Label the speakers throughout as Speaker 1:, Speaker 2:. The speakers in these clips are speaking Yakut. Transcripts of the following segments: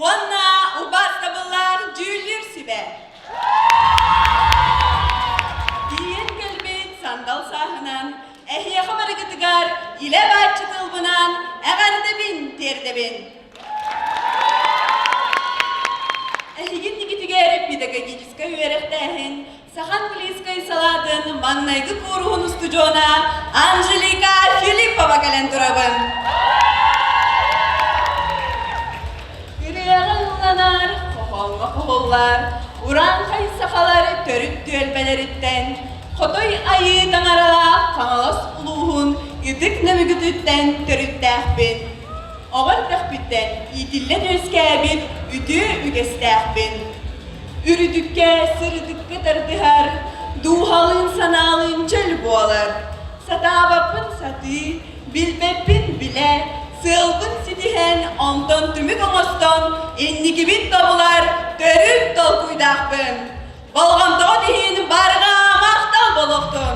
Speaker 1: уонна убаастабыллаах дьүүллүүр сүбэ! Тиийэн кэлбит сандал сааһынан эһиэхэ барыгытыгар илэ бааччы тылбынан эҕэрдэбин тиэрдэбин! Эһигин игитигэр педагогическай үөрэхтээһин саха английскай салаатын маҥнайгы кууруһун устудьуона Анжелика Филиппова кэлэн турабын. Ырыаҕа ылланар, хоһооҥҥо хоһуллар, урааҥхай сахалар төрүт түөлбэлэриттэн, Хотой Айыы таҥаралаах Хаҥалас улууһун ытык Нөмүгүтүттэн төрүттээхпин. Оҕо эрдэхпиттэн иитиллэн үөскээбит үтүө үгэстээхпин. Үрүтүккэ, сырытыкка тардыһар, дууһалыын санаалыын чөл буолар. Сатаабаппын сатыы, билбэппин билэ, сыалбын ситиһэн, онтон түмүк оҥостон, инникибин тобулар төрүт толкуйдаахпын. Болҕомтоҕут иһин барҕа махтал буолуохтун!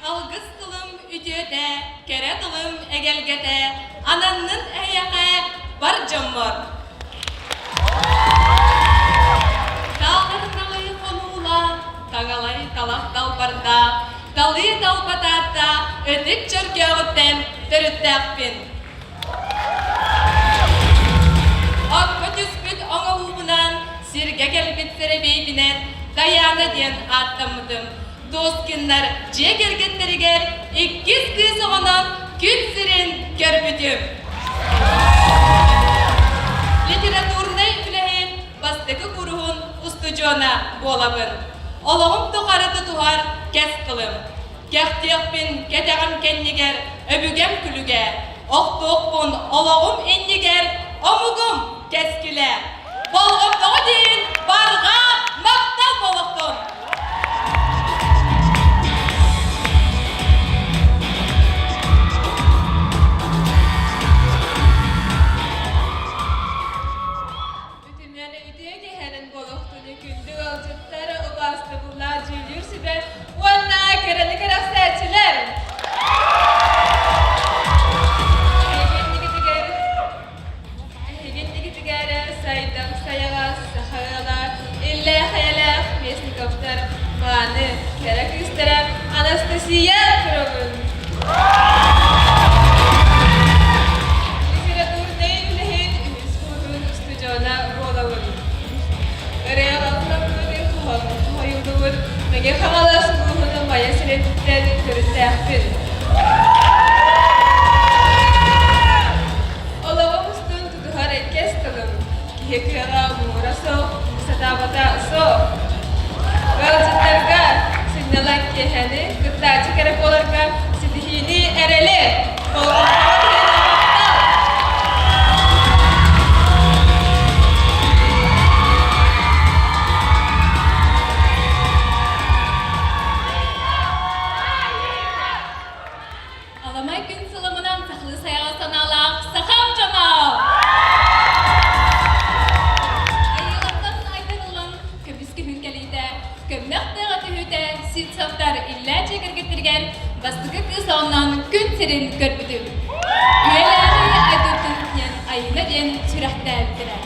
Speaker 2: Алгыс тылым үтүөтэ, кэрэ тылым эгэлгэтэ, ананнын эһиэхэ бар дьоммор. Таалар налый хонуулаах, таҥалай талах далбардаах, талыы талбатаатта ытык чөркөөҕүттэн төрүттээхпин. Окко түспүт оҥоһуубунан, сиргэ кэлбит сэрэбиэйбинэн Дайаана диэн ааттаммытым. Доскиннар дьиэ кэргэттэригэр иккис кыыс оҕонон күн сирин көрбүтүм. Литературнай үлэһит бастакы куруһун устудьуона буолабын. Олоҕум тухары тутуһар кэс тылым. Кэхтиэхпин кэтэҕим кэннигэр өбүгэм күлүгэ, охтуохпун олоҕум иннигэр омугум кэскилэ. Болҕомтоҕо диин барҕа махтал буолуохтун!
Speaker 3: Үтүмэн үтүө киһэнин буолуохтун күндү ыалдьыттар, убаастабыллаах дьүүллүүр сүбэ уонна кэрэни кэрэхсээччилэр! Эһигиннигитигэр сайдам сайаҕас, саха ыала, иллээх-эйэлээх Местниковтар мааны кэрэ кыыстара Анастасия турабын. Литературнай үлэһит үһүс куурун устудьуона буолабын. Ырыаҕа ылламмыт, хоһойуллубут Мэҥэ Хаҥалас улууһун Майа сириттэн төрүттээхпин. Олоҕум устун тутуһар иккис тылым, киһи кыаҕа муҥура суох, сатаабата суох. Ыалдьыттарга сынньалаҥ киэһэни, кыттааччы кэрэ буоларга ситиһиини эрэли! Болҕомтоҕо иһин махтал!
Speaker 2: Аламай күн сыламынан сахалыы сайаҕа санаалаах сахам дьоно! Айыылартан айдарыллан көмүс күһүн кэлиитэ, көмнөх тыаҕа түһүүтэ Ситцевтар иллээ дьиэ кэргэттэригэр бастакы кыыс оонноон күн сирин көрбүтүм. Үйэлээҕи айдыттын диэн Айыына диэн сүрэхтээбиттэрэ.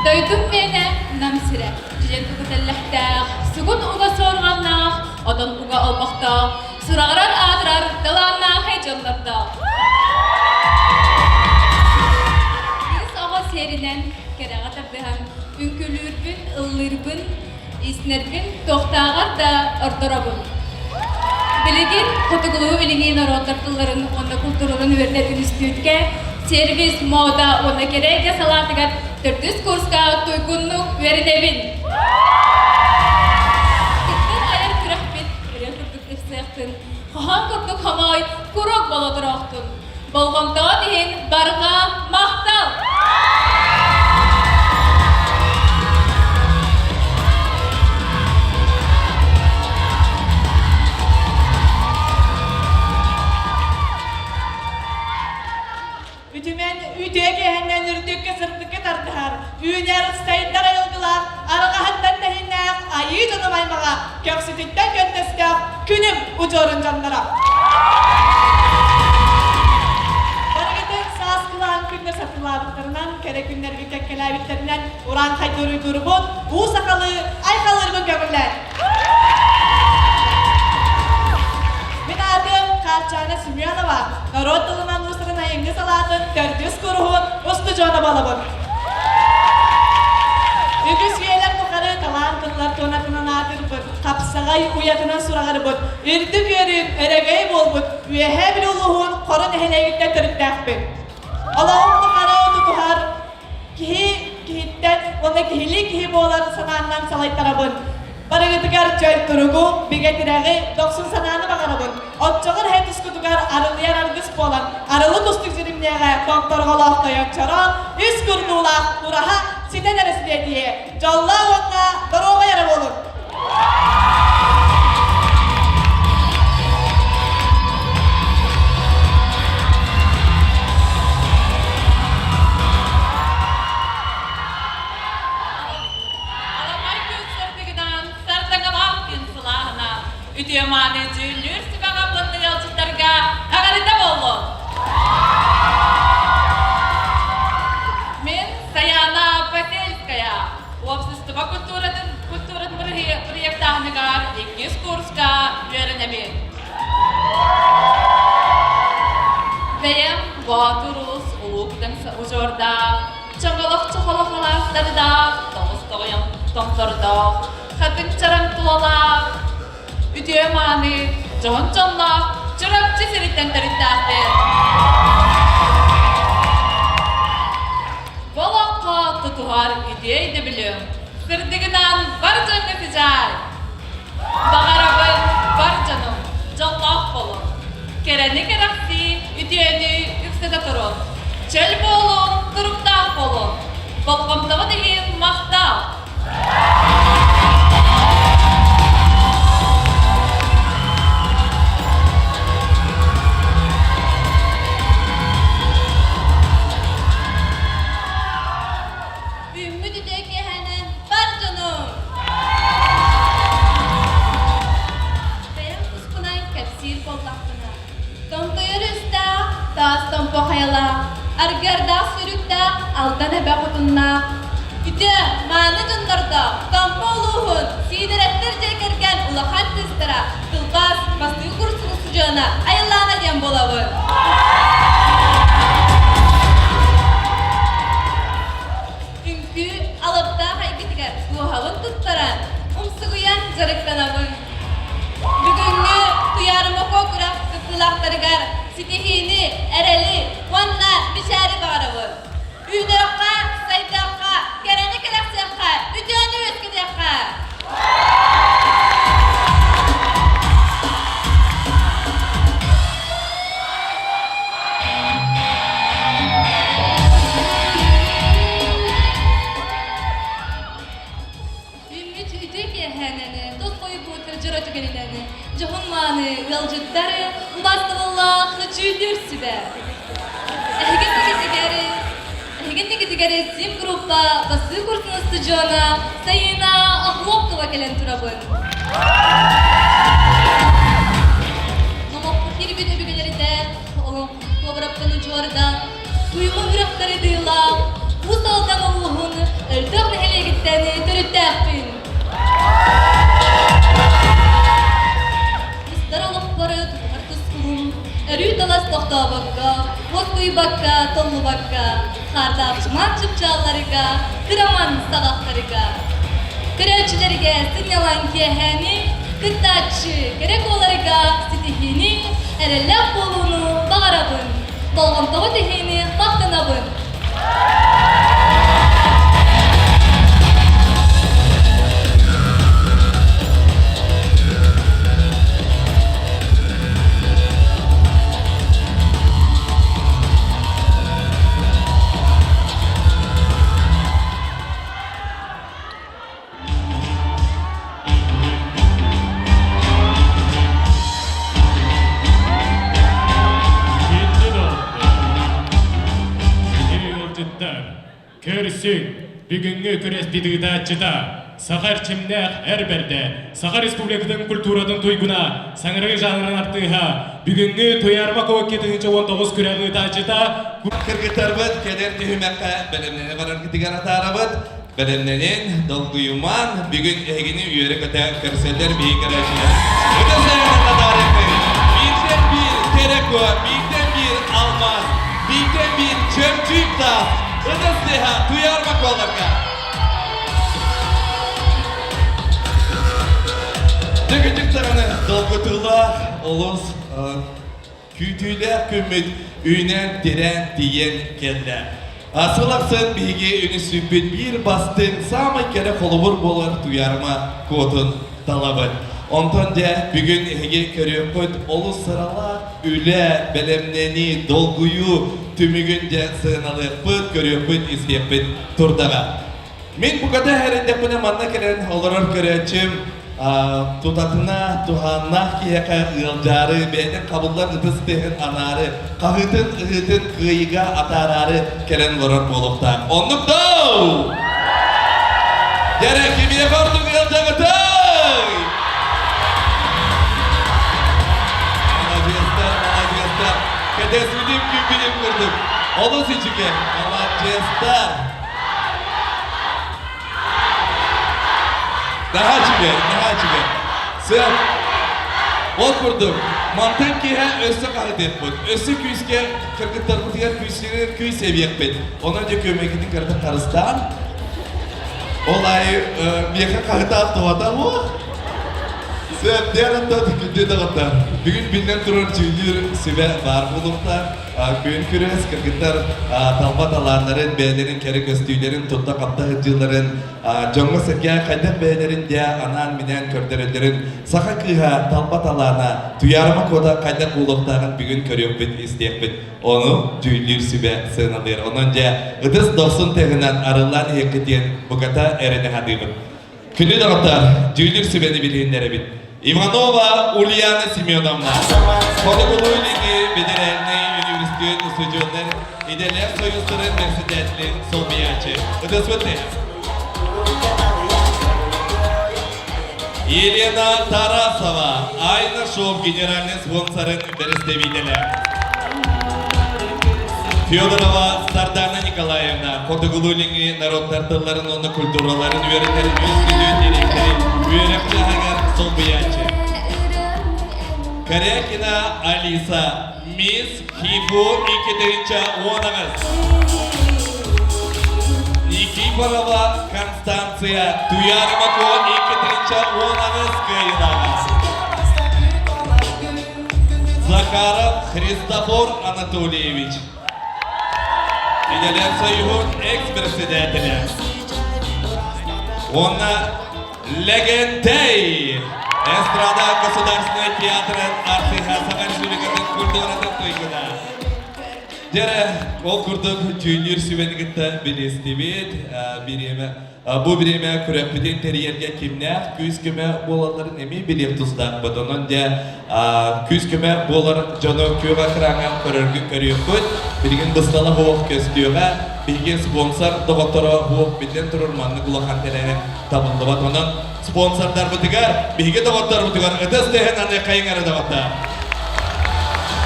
Speaker 2: Дойдум миэнэ Нам сирэ. Дьиэн уга тэллэхтээх, сугун уга суорҕаннаах, отон уга олбохтоох, сураҕырар аатырар талааннаахай дьоннордоох. Кыыс оҕо сиэринэн кэрэҕэ тардыһан үҥкүүлүүрбүн, ыллыырбын, иистэнэрбин туохтааҕар да ордоробун. Билигин хотугулуу-илиҥҥи норуоттар тылларын уонна култуураларын үөрэтэр үнүстүүткэ сервис, мода уонна кэрэ эйгэ салаатыгар төрдүс курска туйгуннук үөрэнэбин. Кыттар айар күрэхпит ырыа курдук ыпсыахтын, хоһоон курдук хомоой, куруук болотуроохтун. Болҕомтоҕут иһин барҕа махтал!
Speaker 1: Үтүмэн үтүө киэһэннэн үрдүккэ сырдыкка тардыһар, үүнэр сайдар айылгылаах, арҕаһыттан тэһиннээх айыы дьонум. аймаҕа көхсүтүттэн көнтөстөөх күнүм удьуорун дьонноро. Барыгытын сааскылаан күннэр сатыылаабыттарынан, кэрэ күннэргэ кэккэлээбиттэринэн ураанхай дуруйдуурбут, уу сахалыы айхаллыырбын көҥүллээн. Мин аатым Хаарчаана Семенова, норуот тылынан уустарын айымньы салаатын төрдүс куруһун устудьуона буолабын. Үгүс үйэлэр тухары талаан тыллар туонатынан аатырбыт, хапсаҕай уйатынан сураҕырбыт, үрдүк үөрүүм өрөгөй буолбут Үөһээ Бүлүү улууһун Хоро нэһилиэгиттэн төрүттээхпин. Олоҕум тухары тутуһар киһи киһиттэн уонна киһилии киһи буолар санааннан салайтарабын. Барыгытыгар чөл туругу, бигэ тирэҕи, дохсун санааны баҕарабын. Оччоҕор эһэ тускутугар арылыйар аргыс буолан, арылы кустук дьиримнээҕэ томторҕолоох тойон чороон, үс курдуулаах ураһа ситэн эрэ силиэтиһиэ. Дьоллоох уонна доруобай эрэ буолун!
Speaker 2: Аламай күн сырдыгынан, сардаҥалаах күн сылааһынан, үтүө-мааны дьүүллүүр сүбэҕэ муннук ыалдьыттарга эҕэрдэ буоллун! Мин Саяна Посельская, уопсастыба культуратын культуратын бырайыактааһыныгар иккис курска үөрэнэбин. Бэйэм Боотур Уус улуу күдэн удьуордаах, чоҥолох чохолох алаастардаах, тоҕус тоҕойон томтордоох, хатыҥ чараҥ тулалаах, үтүө-мааны, дьоһун дьонноох Чурапчы сириттэн төрүттээхпин. Бу олоххо тутуһар үтүө өйдөбүлүм, сырдыгынан бар дьоҥҥо сыдьаай. Баҕарабын бар дьонум дьоллоох буолуҥ, кэрэни кэрэхсии, үтүөнү үксэтэ туруҥ, чөл буолуҥ, туруктаах буолуҥ, болҕомтоҕут иһин махтал!
Speaker 4: Үүммүт үтүө киэһэнэн бар дьонум! Бэйэм туспунан кэпсиир буоллахпына, Томтойор үстээх, таас томпо хайалаах, аргыардаах сүрүктээх, Алдан эбэ хотуннаах, үтүө, мааны дьоннордоох Томпо улууһун Сиидэрэптэр дьиэ кэргэн улахан кыыстара, тылбаас бастакы курсун устудьуона Айыллаана диэн буолабын. Үҥкүү алыптаах эйгэтигэр дууһабын туттаран, умсугуйан дьарыктанабын. Бүгүҥҥү Туйаарымако күрэх кыттыылаахтарыгар ситиһиини, эрэли уонна мичээри баҕарабын. Үүнүөххэ, сайдыахха, кэрэни кэрэхсиэххэ, үтүөнү үөскэтиэххэ!
Speaker 2: Үүммүт үтүө киэһээнэни, тус хойукку дьоро түгэнинэн, дьоһун-мааны ыалдьыттары убаастабыллаах дьүүллүүр сүбэ. Эһиги инникитигэр Сим группа бастыы курсун устудьуона Сайыына Охлопкова кэлэн турабын. Номохпут киирбит өбүгэлэритэ олоҥхо куобараптан удьуордаах, Туйма үрэхтэри тыылаах, Уус Алдан улууһун Өлтөх нэһилиэгиттэн төрүттээхпин. Устар олохпор тутуһар тускулум, өрүү талас тохтообокко, уоскуйбакка, толлубакка, хаардаах чымаан чыпчаалларыга, кыраман саҕахтарыга. Көрөөччүлэргэ сынньалаҥ киэһээни, кыттааччы кэрэ куоларыга ситиһиини, эрэллээх буолууну баҕарабын. Болҕомтоҕут иһини махтанабын.
Speaker 5: Көрсүҥ, бүгүҥҥү күрэспит ыытааччыта. Саха эрчимнээх эр бэрдэ, Саха Республикатын культуратын туйгуна, саҥарыы жанрын артыыһа, бүгүҥҥү Туйаарма 2019 күрэх ыытааччыта
Speaker 6: Кыргыттарбыт кэлэр түһүмэххэ бэлэмнэнэ бараргытыгар атаарабыт. Бэлэмнэнин, долгуйумаан, бүгүн эһигини үөрэ-көтө көрсөллөр биһиги көрөөччүлэр. Ытыс айанын татаарыаххайын. Бииртэн биир кэрэ куо, бииртэн биир алмаас, бииртэн биир чөмчүүк таас. Ытыс тыаһа Туйаарма куоларга. Дьэ, даҕаны долгутуулаах, олус күүтүүлээх күммүт үүнэн-тирээн тиийэн кэллэ. Сыл ахсын биһиги үнүстүүппүт биир бастыҥ, саамай кэрэ холобур буолар Туйаарыма куотун талабыт. Онтон дьэ, бүгүн эһиги көрүөххүт олус сыралаах үлэ, бэлэмнэнии, долгуйуу түмүгүн дьэ сыаналыахпыт, көрүөхпүт, истиэхпит турдаҕа. Мин буката эһэриндэхпинэ манна кэлэн олорор көрөөччүм тутатына туһааннаах киһиэхэ ыалдьаары, бэйэтин хабыллар ытыс тыаһын анаары, хаһыытын ыһыытын кыайыыга атаараары кэлэн олорор буолуохтаах. Оннук доо! Дьэрэ, кимиэхэ ордук ыалдьаҕытый? Маладьыастар, маладьыастар. Кэтэспитим күппүтүм курдук. Олус үчүгэй. Маладьыастар. Наһаа үчүгэй, наһаа үчүгэй. Сыал. Ол курдук, мантан киэһэ өссө хаһытыахпыт, өссө күүскэ кыргыттарбытыгар күүстэригэр күүс эбиэхпит. Онон дьэ көмөкүтүн кырата харыстаан, ол аайы миэхэ хаһытаах туһата суох. Сөп, диэн аттан күндү доҕоттор. Бүгүн биллэн турар дьүүллүүр сүбэ баар буолуохтаах. Күөн күрэс кыргыттар талба талааннарын, бэйэлэрин кэрэ көстүүлэрин, тутта-хапта сылдьыыларын, дьоҥҥо-сэргэҕэ хайдах бэйэлэрин дьэ анаан-минээн көрдөрөллөрүн саха кыыһа талба талаана Туйаарыма Куота хайдах буолуохтааҕын бүгүн көрүөхпүт, истиэхпит. Ону дьүүллүүр сүбэ сыаналыыр. Онон дьэ ытыс дохсун тыаһынан арыллаан иһиэххит диэн буката эрэнэ саныыбын. Күнү доҕоттор, дьүүллүүр сүбэни билиһиннэрэбит. Иванова Ульяна Семеновна, Хотугулуу-Илиҥҥи федеральнай университет устудьуоннар идэлээх союзтарын председателин солбуйааччы. Ытыспыт Елена Тарасова, Айна Шоу генеральный спонсорын бэрэстэбиитэлэ. Федорова Сардана Николаевна, Хотугулуу-Илиҥҥи народтар тылларын уонна культураларын үөрэтэр үс дириэктэрин үөрэх чааһыгар солбуйааччы. Корякина Алиса, Мисс ХИФУ 2018. Никифорова Констанция, Туйаарымако 2018 кыайыылааҕа. Захаров Христофор Анатольевич, Идэлээх Союһун экс-председателэ уонна Лэгэнтэй Эстрада государственнай театрын артыыһа Саха Республикатын культуратын туйгуна. Дьэрэ, ол курдук дьүүллүүр сүбэни кытта билистибит. Бириэмэ Бу бириэмэ күрэхпитин тэрийэргэ кимнээх күүс-көмө буолалларын эмиэ билиэх тустаахпыт. Онон дьэ күүс-көмө буолар дьону күөх экраҥҥа көрөргүт көрүөххүт. Билигин быстала суох көстүөҕэ. Биһиги спонсор доҕотторо суох биллэн турар маннык улахан тэрээһин табыллыбат. Онон спонсордарбытыгар, биһиги доҕотторбутугар ытыс тыаһын аныаххайыҥ эрэ доҕоттоор.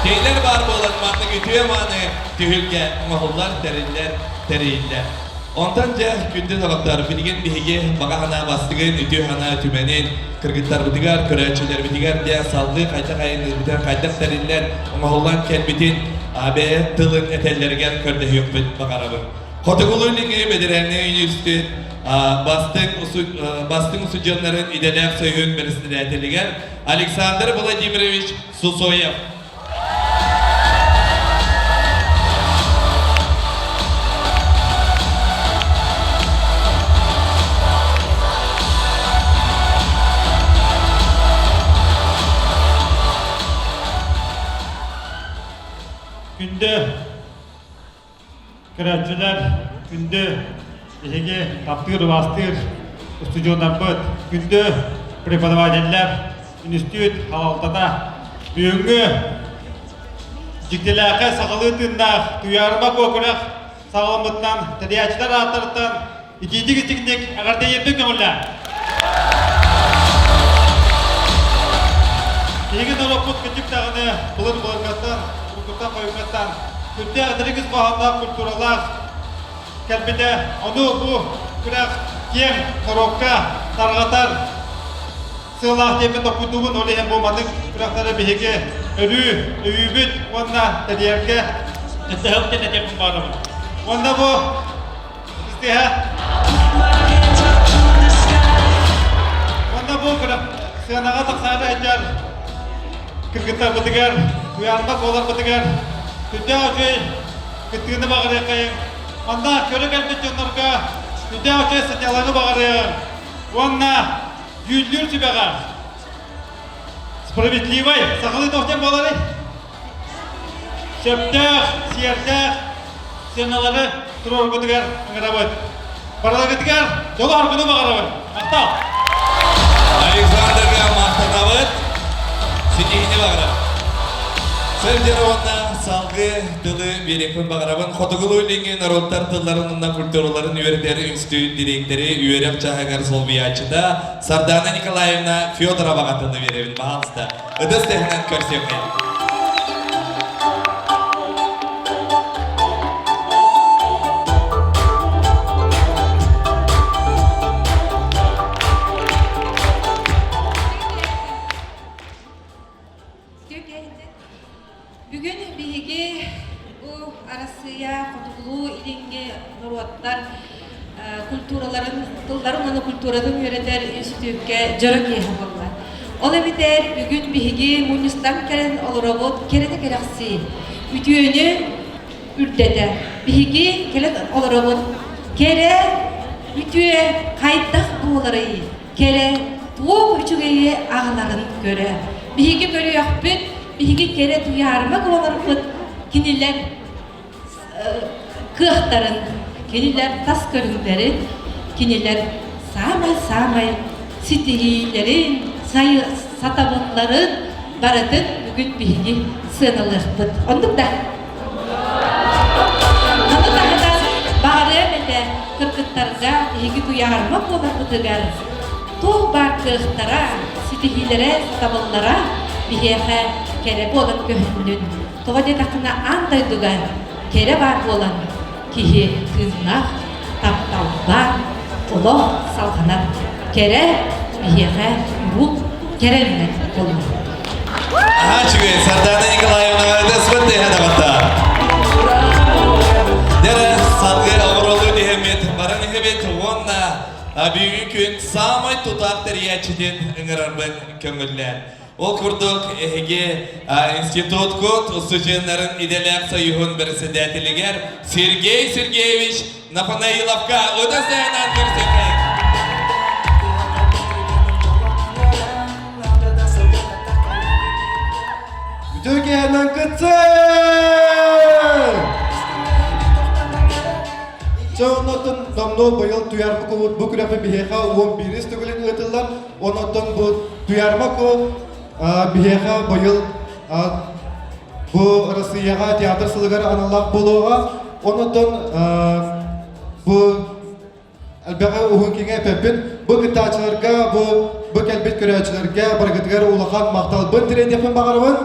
Speaker 6: Кинилэр баар буолан маннык үтүө-мааны түһүлгэ оҥоһуллар, тэриллэр, тэрийиллэр. Онтон дьэ, күндү доҕоттор, билигин биһиги баҕа санаа бастыгын, үтүө санаа түмэнин кыргыттарбытыгар, көрөөччүлэрбитигэр дьэ салгыы хайдах айанныырбытын, хайдах тэриллэн, оҥоһуллан кэлбитин бэйэ тылын этэллэригэр көрдөһүөхпүт баҕарабын. Хотугулуу-Илиҥҥи федеральнай университет бастыҥ, бастыҥ устудьуоннарын идэлээх союһун председателигэр Александр Владимирович Сусоев.
Speaker 7: Күндү көрөөччүлэр, күндү биһиги таптыыр-убаастыыр устудьуоннарбыт, күндү преподавателлэр, үнүстүүт салалтата, бүгүҥҥү дьиктилээхэй сахалыы тыыннаах Туйаарыма куокурах саҕаламмытынан тэрийээччилэр ааттарыттан итиитик-истиҥник эҕэрдэлиирбин көҥүллээн! Биһиги норуоппут кырдьык даҕаны былыр-былыргаттан, уруккуттан-хойуккаттан сүрдээх дириҥ хоһоонноох культуралаах кэлбитэ. Ону бу күрэх киэҥ норуокка тарҕатар сыалаах диэппин толкуйдуубун. Ол иһин бу маннык күрэхтэри биһиги өрүү өйүүбүт уонна тэрийэргэ дьаһал кэнэтиэхпин баҕарабын. Уонна бу истиһэ Уонна бу сыанаҕа тахсаары сылдьар кыргыттарбытыгар, туйаарбат буоларбытыгар сүрдээх үчүгэй кыттыыны баҕарыаххайыҥ. Манна көрө кэлбит дьоннорго сүрдээх үчүгэй сынньалаҥы баҕарыаҕыҥ. Уонна дьүүллүүр сүбэҕэ справедливай сахалыы туох диэн буоларый? Сөптөөх, сиэрдээх сыаналары туруорбутугар ыҥырабыт. Барыларгытыгар дьолу-соргуну баҕарабын. Махтал!
Speaker 6: Александрга махтанабыт. Ситиһиини баҕарабыт. Сылдьар уонна салгыы тылы биэриэхпин баҕарабын. Хотугулуу-Илиҥҥи норуоттар тылларын уонна культураларын үөрэтэр институт дириэктэри үөрэх чааһыгар солбуйааччыта Сардана Николаевна Федороваҕа тылы биэрэбин. Баһаалыста, ытыс тэһинэн көрсүөххэйиҥ.
Speaker 8: Бүгүн биһиги бу Арассыыйа хотугулуу-илиҥҥи норуоттар культураларын, тылларын уонна культуратын үөрэтэр институкка дьоро киэһэ буолла. Ол эбэтэр бүгүн биһиги мунньустан кэлэн олоробут кэрэтэ кэрэхсии, үтүөнү үрдэтэ. Биһиги кэлэн олоробут кэрэ, үтүө хайдах буоларый? Кэрэ туох үчүгэйи аҕаларын көрө. Биһиги көрүөхпүт, биһиги кэрэ туйаарыма буоларбыт кинилэр кыахтарын, кинилэр тас көрүҥнэрин, кинилэр саамай-саамай ситиһиилэрин, сатабылларын барытын бүгүн биһиги сыаналыахпыт. Оннук да? Ону таһынан баҕарыам этэ кыргыттарга биһиги туйаарыма буоларбытыгар туох баар кыахтара, ситиһиилэрэ, сатабыллара биһиэхэ кэрэ буолан көһүннүн. Тоҕо диэтэххинэ аан дойдуга кэрэ баар буолан киһи тыыннаах, тапталлаах, олох салҕанар. Кэрэ биһиэхэ бу кэрэллэр буолар.
Speaker 6: Аһаа үчүгэй, Сардана Николаевна ытыспыт тыаһа Дэрэ салгыы оҕуролуу түһэммит, баран иһэбит уонна бүгүн күн саамай тутаах тэрийээччитин ыҥырарбын көҥүллээн. Ол курдук, эһиги институткут устудьуоннарын идэлээх союһун председателигэр Сергей Сергеевич Нафанаиловка ытыс тыаһынан көрсүөххэйиҥ!
Speaker 9: Үтүө киэһэнэн кытсын! Чэ, оннуттан давно быйыл Туйаарма кулуут бу күрэхпэ биһиэхэ 11 төгүлүн ыытыллар. Оннуттан бу Туйаарма кулуут биһиэхэ быйыл бу Россияҕа театр сылыгар аналлаах буолуоҕа. Оннуттан бу Элбэҕи уһун киҥэ эппэппин. Бу кыттааччыларга, бу бу кэлбит көрөөччүлэргэ барыгытыгар улахан махталбын тириэрдиэхпин баҕарабын.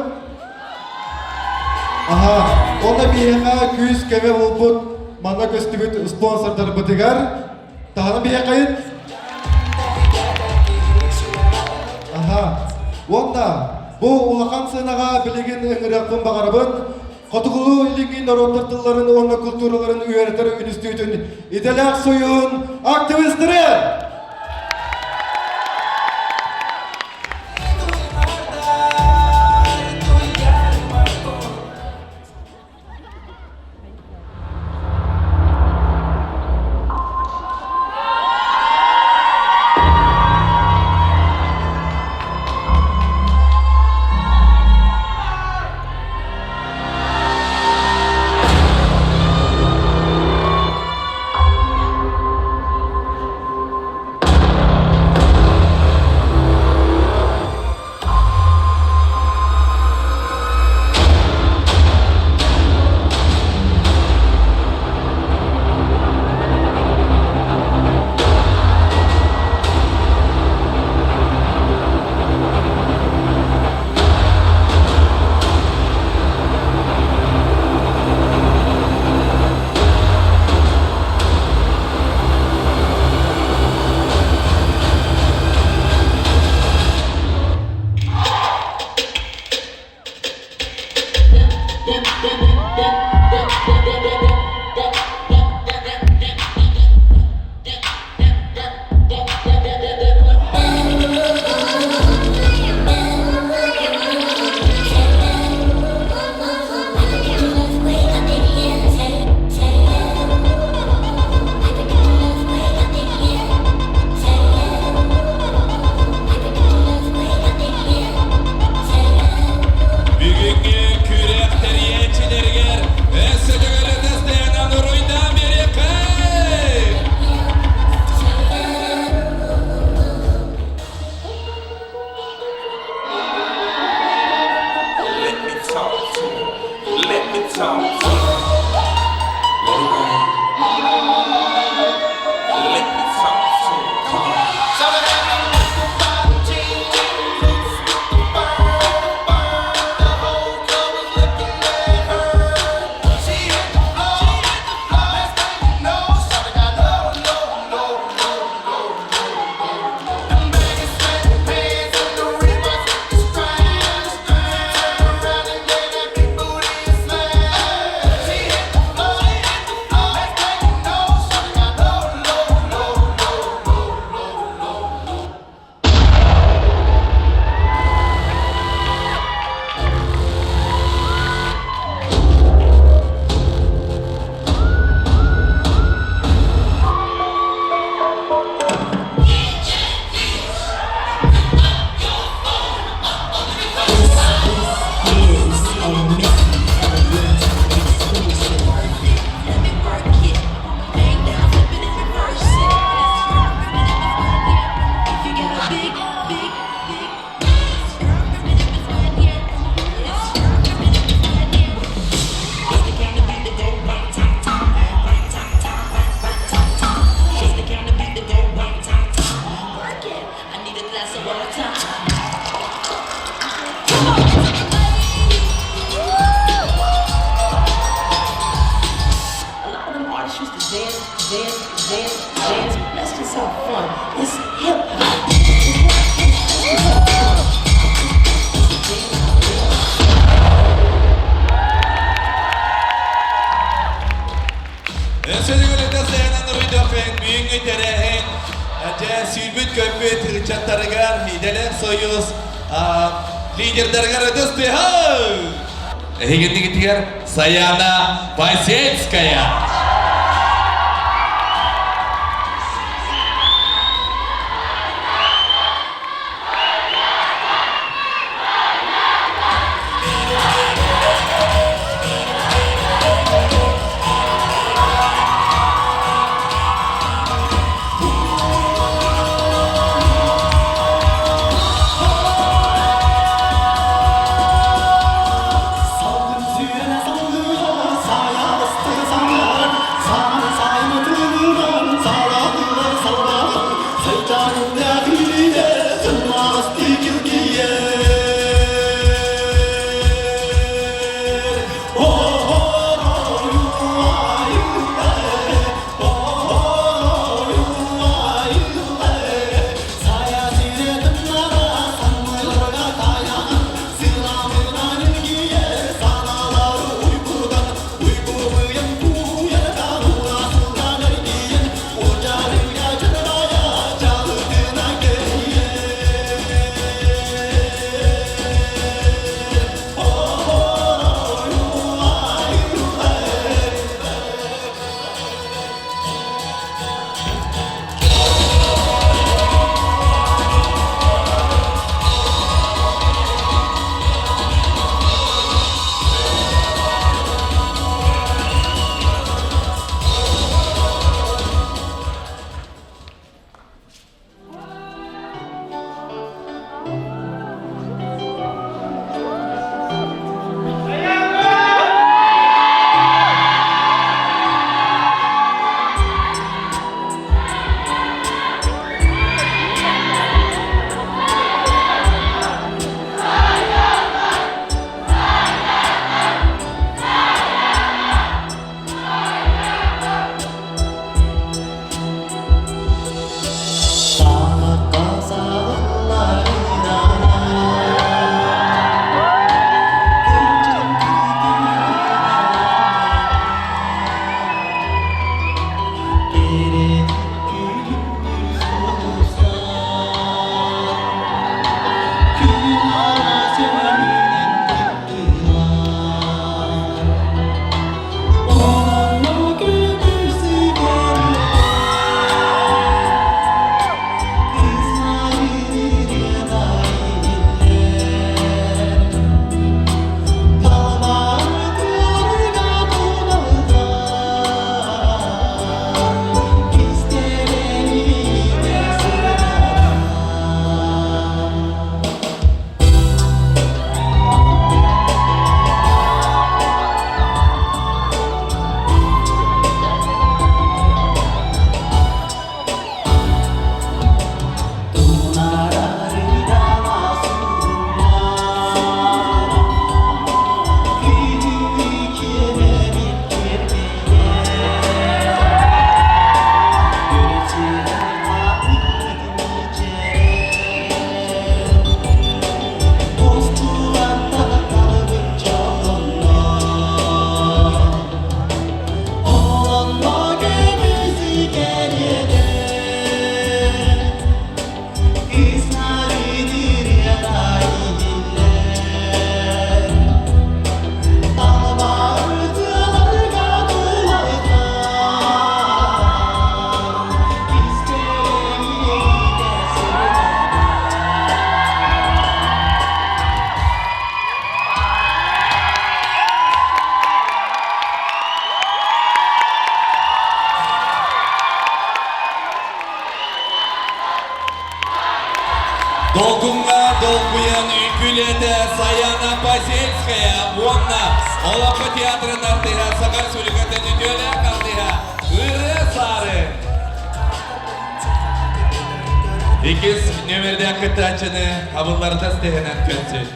Speaker 9: Аха, уонна биһиэхэ күүс-көмө буолбут манна көстүбүт спонсордарбытыгар таһынан биһиэхэйин. Аха, уонна бу улахан сыанаҕа билигин ыҥырыахпын баҕарабын. Хотугулуу-Илиҥҥи норуоттар тылларын уонна култуураларын үөрэтэр үнүстүүтүн идэлээх сойуһун активистары!
Speaker 6: Союз лидердэригэр ытыс тыаһа! Эһигиннигитигэр Саяна Посельская. Долгуҥҥа долгуйан үҥкүүлээтэ Саяна Посельская уонна Олоҥхо театрын артыыһа Саха Республикатын үтүөлээх артыыһа Ырыа Саары. Иккис нүөмэрдээх кыттааччыны абылларыта тэһэнэн көрсүн.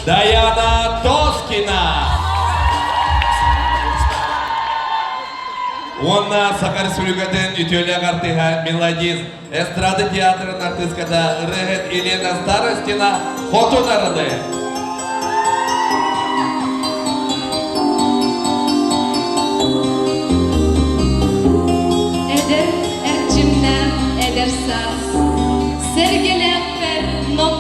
Speaker 6: Даяна Тоскина. Уонна Саха Республикатын үтүөлээх артыыһа мелодист Эстрада театрын артыыската ырыаһыт Елена Старостина хотун арылы.
Speaker 2: Эдэр эрчимнээх эдэр саас, сэргэлээхпэр номнуо.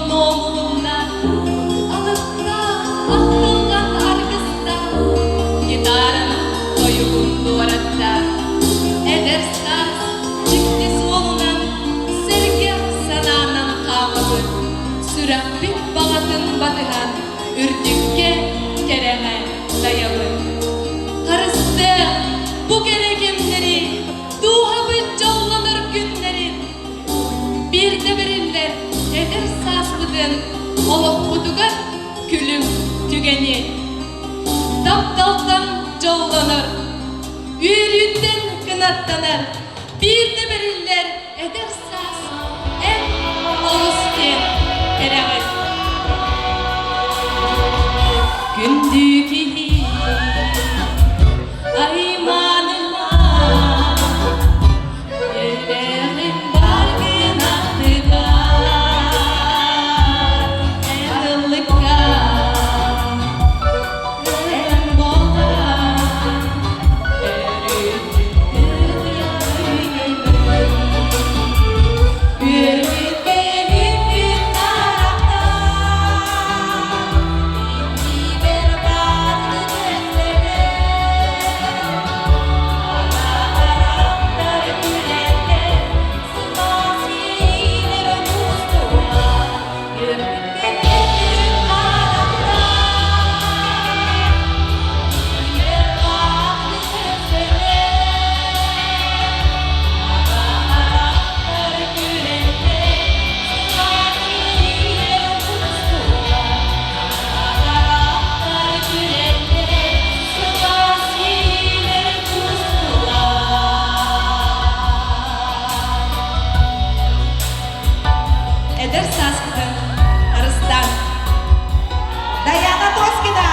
Speaker 4: Сүрэхпит баҕатын батыһан, үрдүккэ, кэрэҕэ дайабыт. Харыстыах бу кэрэ кэмнэри, дууһабыт дьоллонор күннэрин, биирдэ бэриллэр эдэр сааспытын олохпутугар күлүм түгэни. Тапталтан дьоллонор, үөрүүттэн кынаттанар, биирдэ бэриллэр эдэр саас эн олус диэн кэрэҕин. Күндү киһи айманыма, элбэҕин бар гынатыгар, эн ыллыкка, эн буолар.
Speaker 1: Эдэр сааскытын Арыстан. Даяна Тоскина!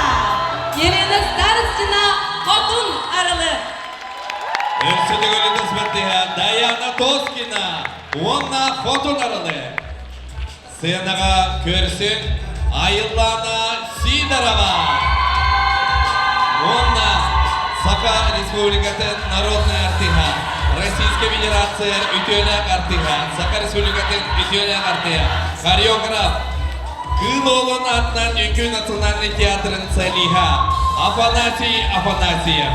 Speaker 1: Елена Старостина Хотун Арылы!
Speaker 6: Өссө төгүл ытыс Даяна Тоскина уонна Хотун Арылы. Сценаҕа көрсүн Айыллаана Сидорова уонна Саха Республикатын народнай артыыһа, Российскай Федерация үтүөлээх артыыһа, Саха Республикатын үтүөлээх артыыһа, хореограф, Кыыл Уолун аатынан Үҥкүү национальнай театрын солиһа Афанасий Афанасьев.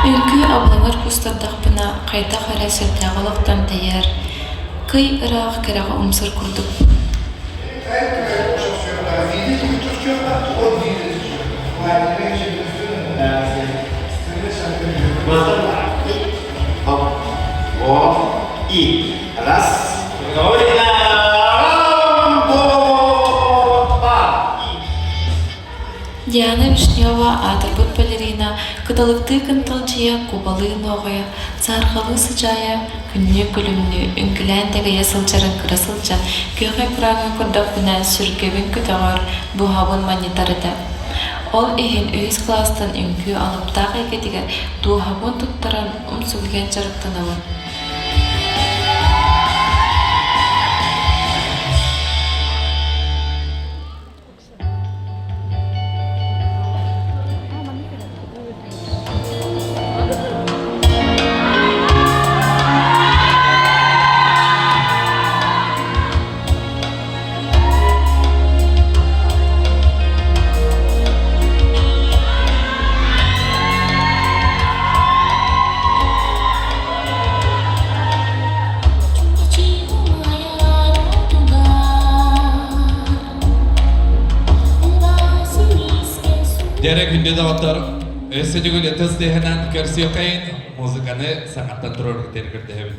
Speaker 10: Үҥкүү абылаҥар куустардахпына, хайдах эрэ сирдээҕи олохтон тэйэр, кый ыраах кэрэҕэ умсар курдукпун. Диана Вишнева аатырбыт балерина кыталыктыы кынталдьыйа, кубалыы нуоҕайа, саарҕалыы сыдьаайа, күннүү-күлүмнүү, үҥкүлээн тэгэйэ сылдьарын кыра сылдьан, күөх экраҥҥа көрдөхпүнэ сүргэбин көтөҕөр, дууһабын манньытар этэ. Ол иһин үһүс кылаастан үҥкүү алыптаах эйгэтигэр дууһабын туттаран умсугуйан дьарыктанабын.
Speaker 6: Дьэрэ күндү доҕоттор, өссө төгүл ытыс тыаһынан көрсүөххэйин, музыканы саҥаттан туруорбут көрдөһөбүн.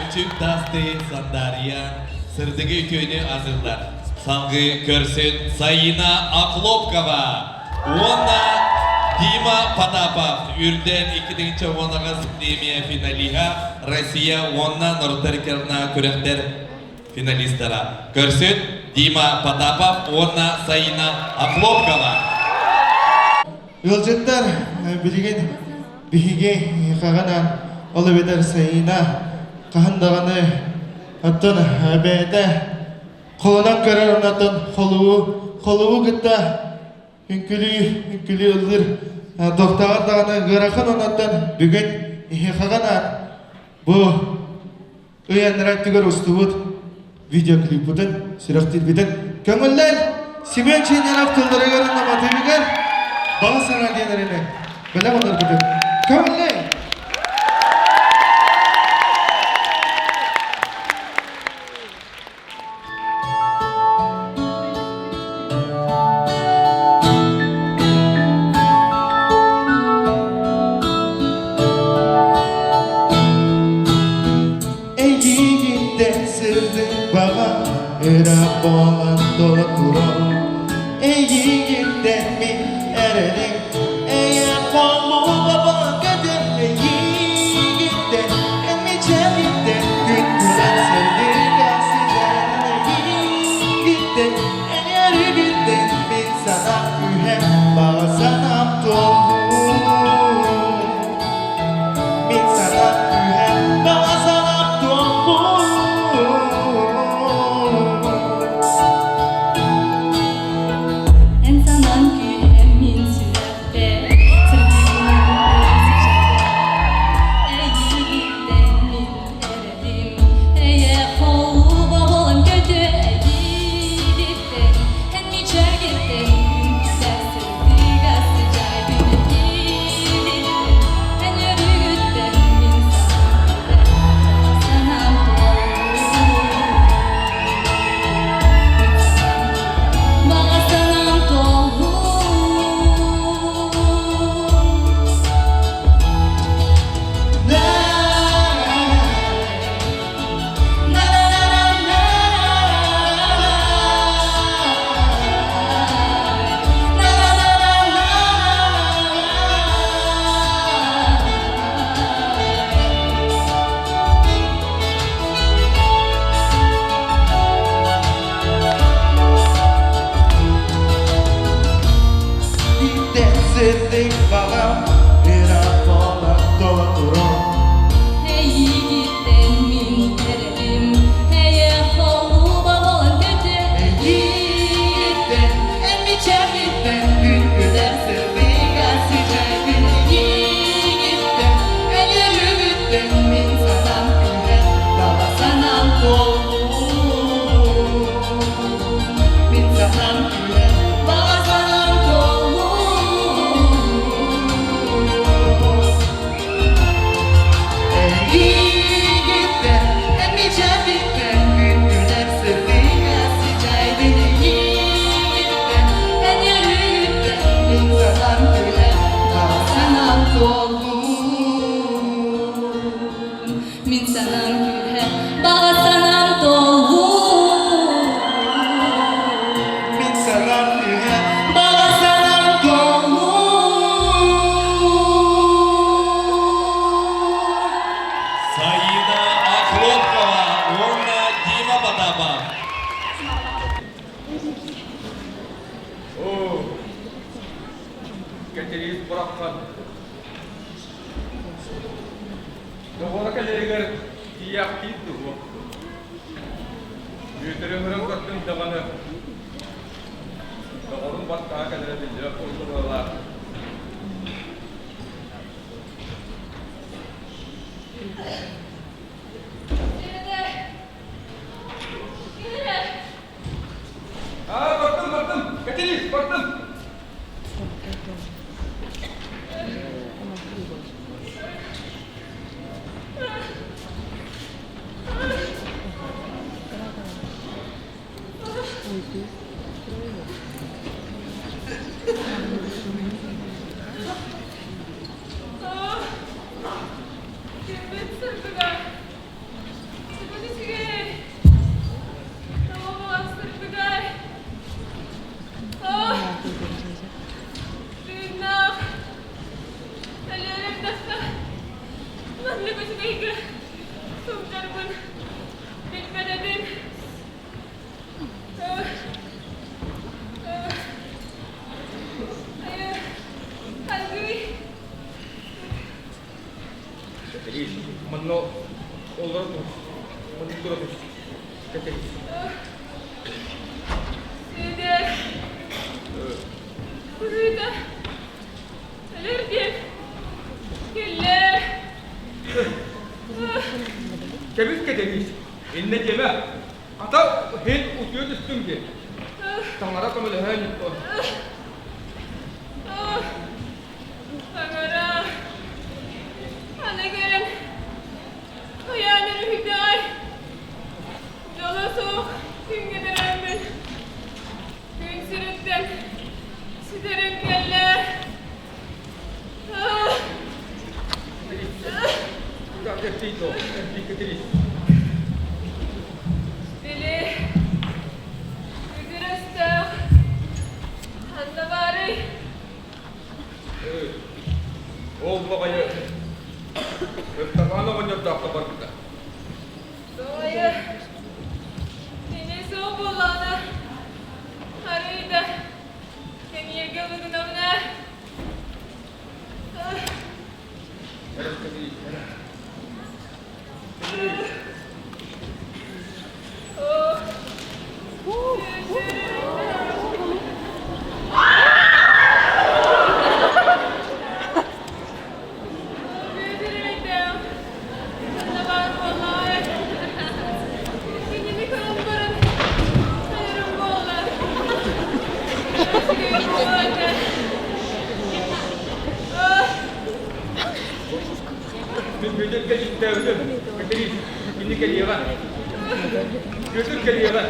Speaker 6: Чөмчүүк таастыы сандаарыйан, сырдыгы үтүөнү аныыллар. Салгыы көрсүн Саина Охлопкова уонна Дима Потапов үрдэн 2018 премия финалиһа Россия уонна норуттар иккардына күрэхтэр финалистара. Көрсүн Дима Потапов уонна Саина Охлопкова.
Speaker 9: Ыалдьыттар билигин биһиги хаҕынан ол эбэтэр Саина хаһан даҕаны оттон бэйэтэ холонон көрөр оннотон холугу холугу кытта үҥкүлүү үҥкүлүү ыллыыр туохтааҕар даҕаны ыарахан оннотон бүгүн хаҕынан бу Ый аннараа өттүгэр устубут видеоклиппытын, сүрэхтиирбитин көҥүллээн Семен Ченянов тылларыгар уонна матыыбыгар баҕа санаа диэн эрэнэ бэлэх онорбутун көҥүллээн! Эйигиттэн сырдык баҕа ыра буолан тула Эйигиттэн мин эрэлим эйэ буолуо көтөр Эйигиттэн эмичэриттэн күн күлэн сырдык сыдьаан Эйигиттэн эйэригиттэн мин санаам күүһэ баҕа санаам туоллун Мин санаам күүһэ баҕа санаам туоллун
Speaker 2: Эн санаан күүһэ мин сүрэхпэр сырдыгынан сыдьаайар. Эйигиттэн мин эрэлим, эйэ холуба буолан көтүө эйигиттэн, эн мичээргиттэн күн сырдыга сыдьаайдын эйигиттэн, эн үөрүүгүттэн мин санаам туоллун. Баҕа санаам туоллун.
Speaker 9: Сырдык баҕам ыра буолан тула
Speaker 2: Эйигиттэн мин эрэлим, эйэ холуба буолан көтүө.
Speaker 9: Эйигиттэн эн мичээргиттэн күн күлэр сырдыга сыдьаайдын Эйигиттэн эн үөрүүгүттэн мин санаам күүһэ баҕа санаам туоллун Мин санаам күүһэ баҕа санаам туоллун Эйигиттэн эн мичээргиттэн күн күлэр сырдыга сыдьаайдын Эйигиттэн эн үөрүүгүттэн мин санаам күлэр баҕа санаам туоллун
Speaker 2: Мин санаам күүһэ, баҕа санаам туоллун.
Speaker 9: Мин санаам күүһэ баҕа санаам туоллун
Speaker 6: Саина Охлопкова уонна Дима Потапов.
Speaker 11: Оо, Кэтириис быраххан. Доҕоро кэлэригэр тиийээхтиир дуо? Бүөтүрү ыҥыран көрдүм даҕаны, доҕорум баттаҕа кэлэрэ биллибэт курдук быһыылаах. Аа, бардым, бардым! Кэтириис, бардым!
Speaker 3: Киммит сырдыга?
Speaker 11: Манна олоро тур. Манна тура түс. Кэтэһис.
Speaker 3: Сүөдэр. Быһыыта. Өлөр диэн. Кэллэ.
Speaker 11: Кэбис кэтэһис. Иннэ диэмэ. Хата һин утуйа түстүҥ дии. Таҥара көмөлөһөөн
Speaker 3: Таҥара, аны кэлэн хайаан өрүһүйдэҕэй? Дьоло суох күҥҥэ төрөөммүн, күн сириттэн сүтэрэн кэллэ. Били, үгүр өстөөх ханна баарый?
Speaker 11: Ол баҕайы Ыстапаан оҕонньордооххо барбыта.
Speaker 3: Баҕайы, кини суох буоллаҕына, арыый да кэҥииргэ ылыгынабына. Кинини көрөн баран, өлөрүм буолла. Үчүгэй буолуо этэ.
Speaker 11: Мин Бүөтүр кэлииттээбитим. Кэтириис, кини кэлиэҕэ. Бүөтүр кэлиэҕэ.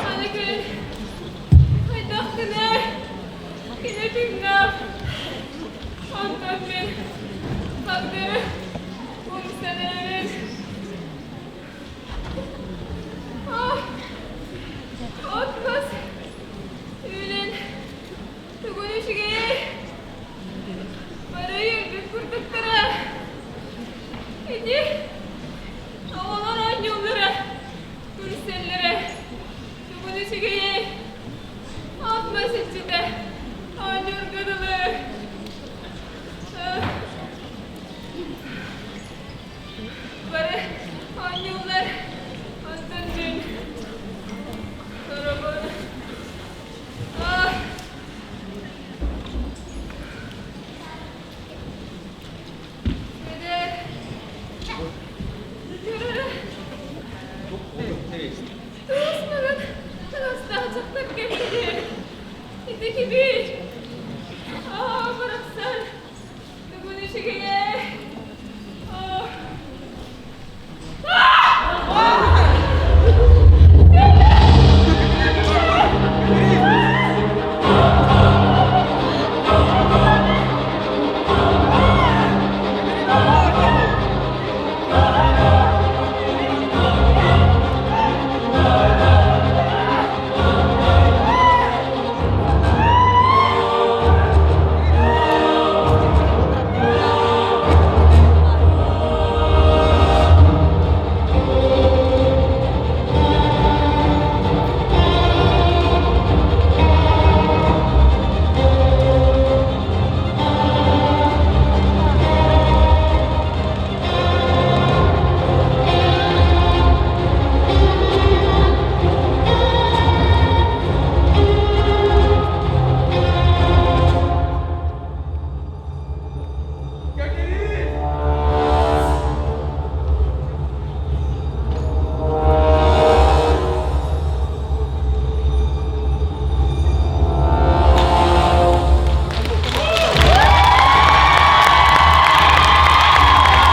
Speaker 3: Аны күн хайдах гынай? Кини тыыннаах. Онтон мин хагдары умсан эрэбин. От-мас үүнэн Тугун үчүгэйэй? Бары үөрбүт курдуктара. Ити оҕолор оонньууллара, күлсэллэрэ. Тугун үчүгэйэй? От-мас иччитэ оонньуурга дылы. Бары оонньууллар, онтон мин соробун. Ити кимий? Аа, барахсан, тугун үчүгэйэй? Аа.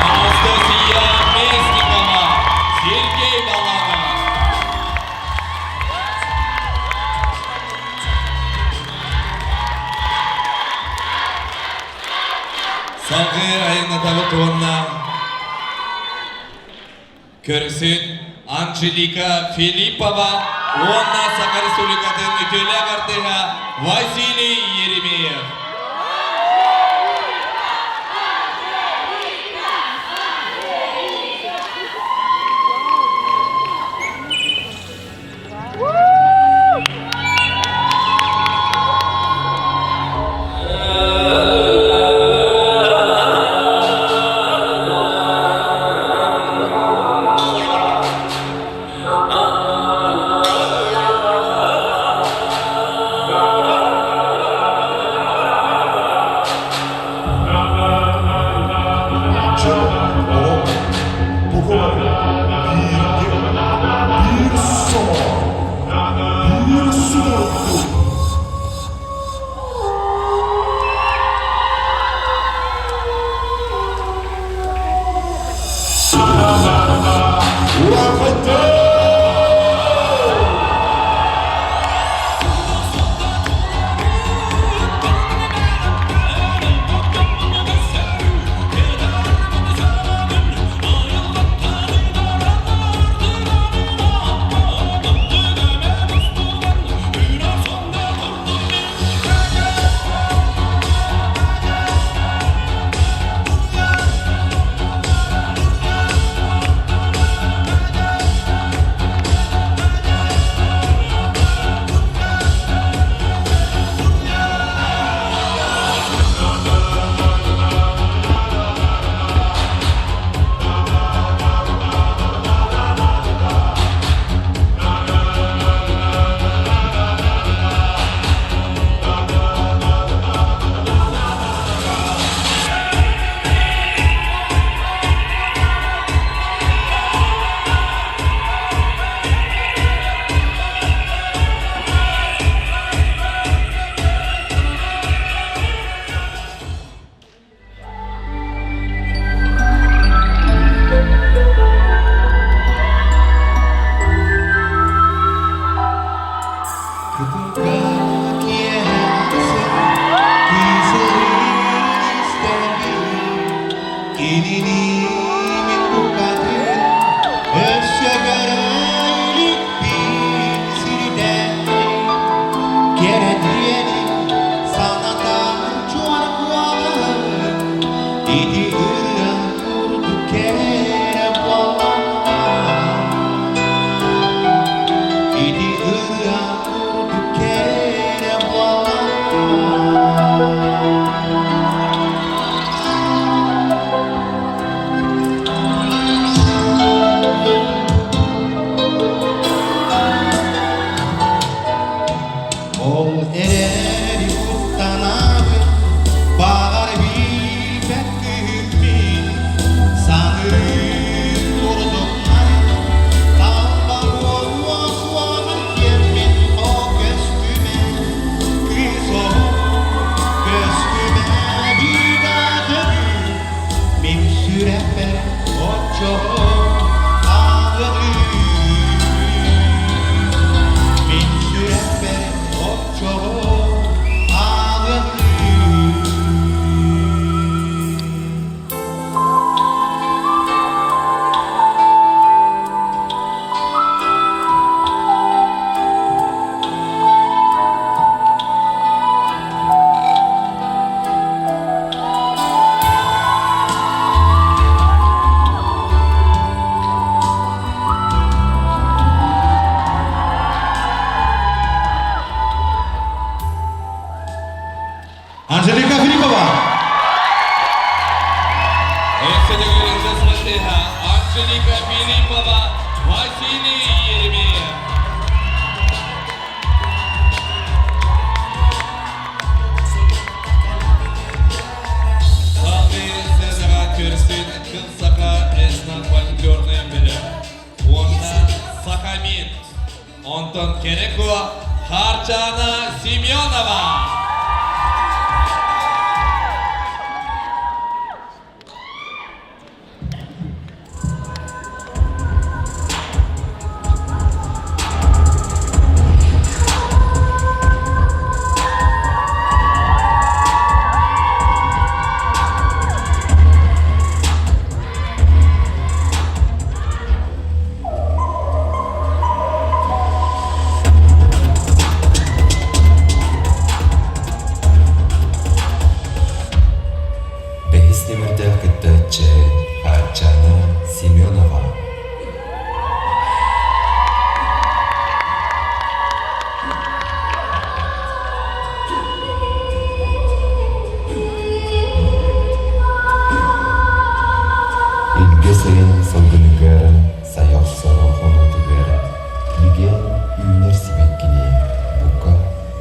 Speaker 6: Анастасия Местникова, Сергей Баланов. Салгыы айаннатабыт уонна көрсүн Анжелика Филиппова уонна Саха Республикатын үтүөлээх артыыһа Василий Еремеев. Сахамин. Онтон Кэрэко Харчана Семенова.
Speaker 12: Бэһис нүмердээх кыттааччы Арчана Семенова. Илгэ сайын салгыныгар сайа охсор хонуутугар үгэн үүнэр сибэккини бука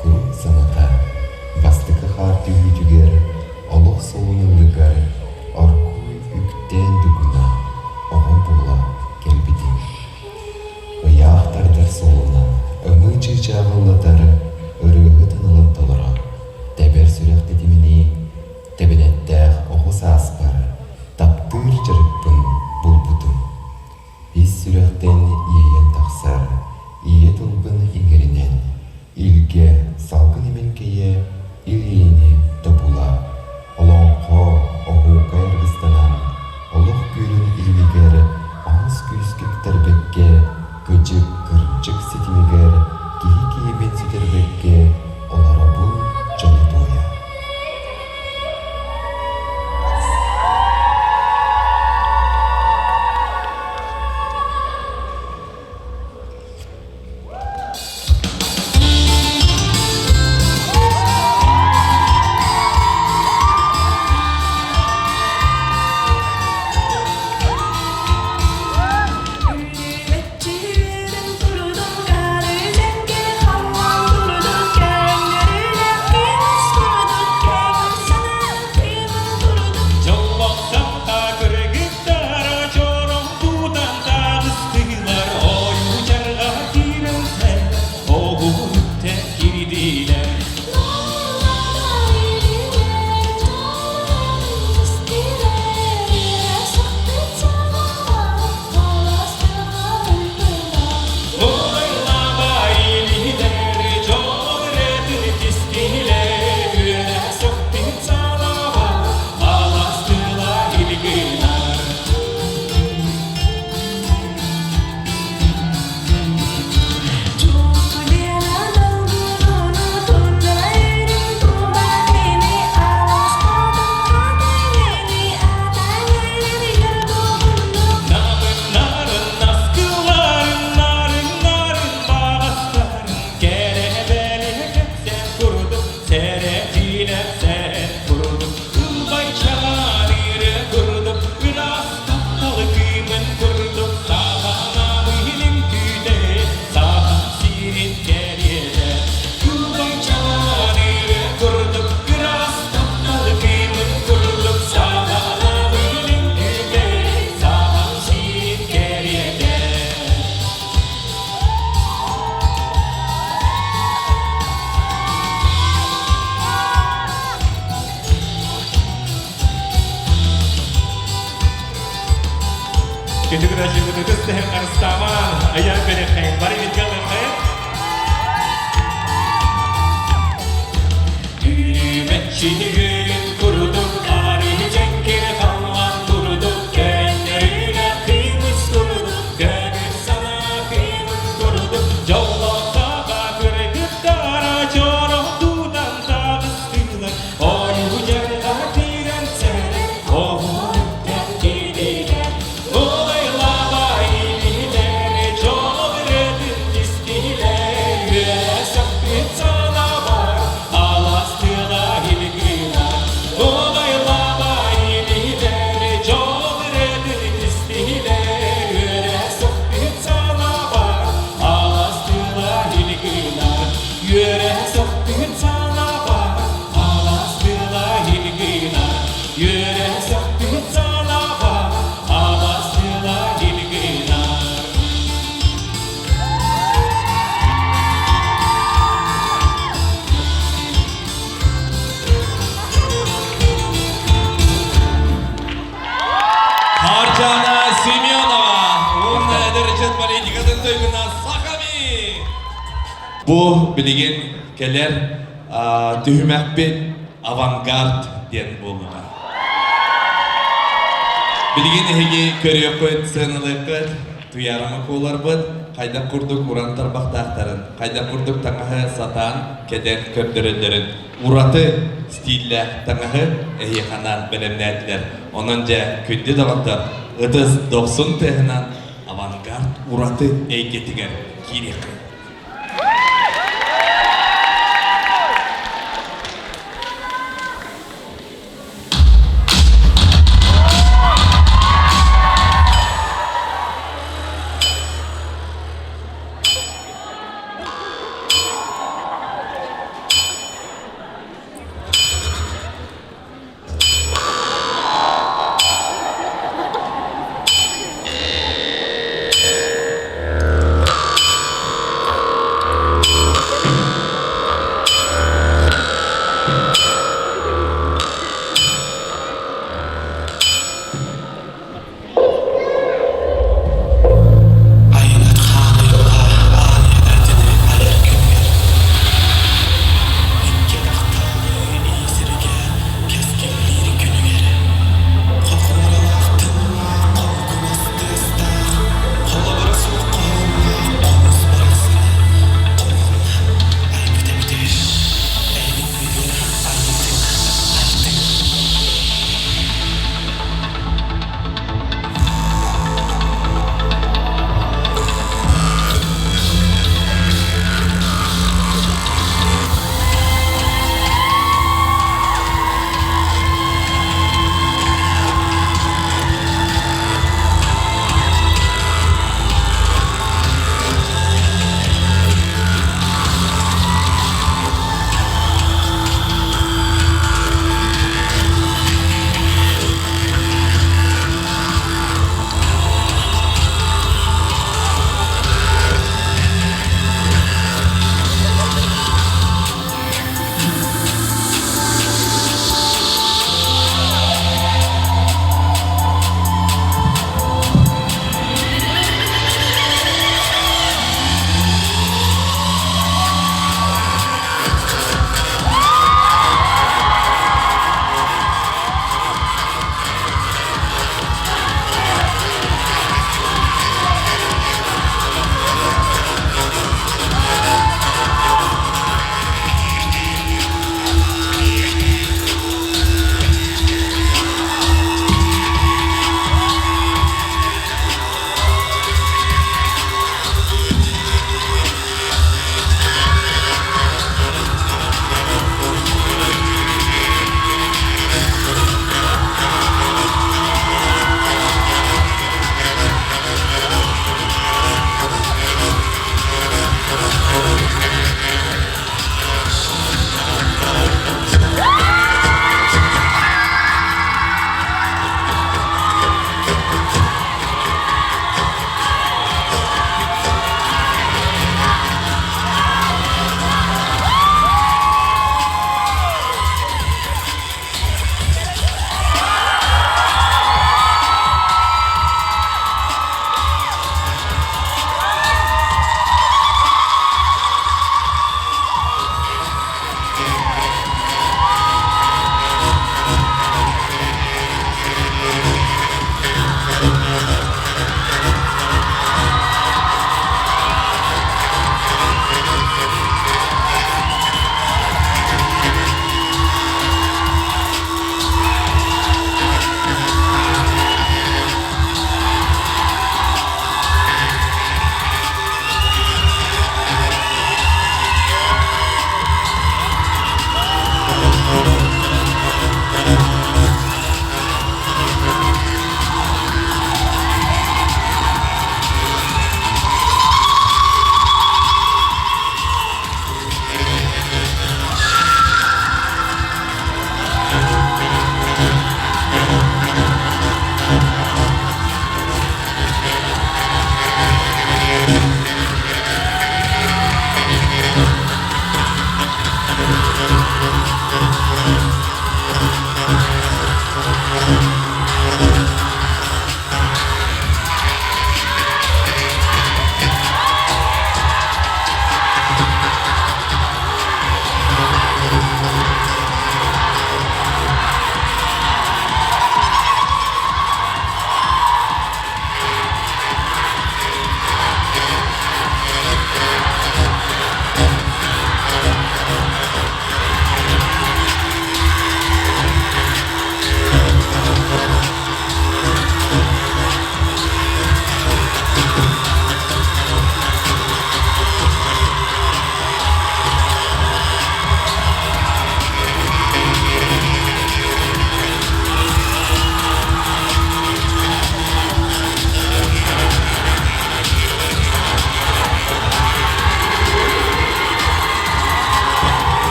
Speaker 12: курук саната бастакы хаар түһүүтүгэр олох суолун ыллыгар оргууй үктээн дугуна оҕо буола кэлбитим. Ыйаах тардар суолунан ымыы чыычааҕы ыллатар ырыаһыт аналын толорон, тэбэр сүрэх тэтиминии тэбэнэттээх оҕо сааспар таптыыр дьарыкпын булбутум. Ис сүрэхтэн иэйэн тахсар ийэ тылбын иҥэринэн, илгэ салгын имэҥкэйэ илиини тобула, олоҥхо оһуокай аргыстанан, олох күөлүн илимигэр аҕыс күүскэ үктэрбэккэ, кыдьык кырдьык ситимигэр киһи киһибин сүтэрбэккэ олоробун дьону туойа.
Speaker 5: Дьоллохтон кыргыттара чорон тутан таҕыстылар, ойучарга киирэнсэ оҕуһуттан кирдилэр. Аян берехен, бары битгалахен. Düğmetçinin kuruduk, tarihi cenkine kalman kuruduk, Kendilerine kıymız kuruduk, gönül sana kıymız kuruduk, Jolloqtağa kırgıttara çorok tudan tağıstılar, Oyu jarga tiren seni, oğutten gidiler, Oylaba ililer, çoğrettin.
Speaker 6: Бу билигин кэлэр түһүмэхпит авангард диэн буолуоҕа. Билигин эһиги көрүөххүт, сыаналыаххыт, Туйаарама куоларбыт хайдах курдук уран тарбахтаахтарын, хайдах курдук таҥаһы сатаан кэтэн көрдөрөллөрүн, ураты стиллээх таҥаһы эһиэхэ анаан бэлэмнээтилэр. Онон дьэ, күндү доҕоттор, ытыс дохсун тыаһынан авангард ураты эйгэтигэр киириэххэ.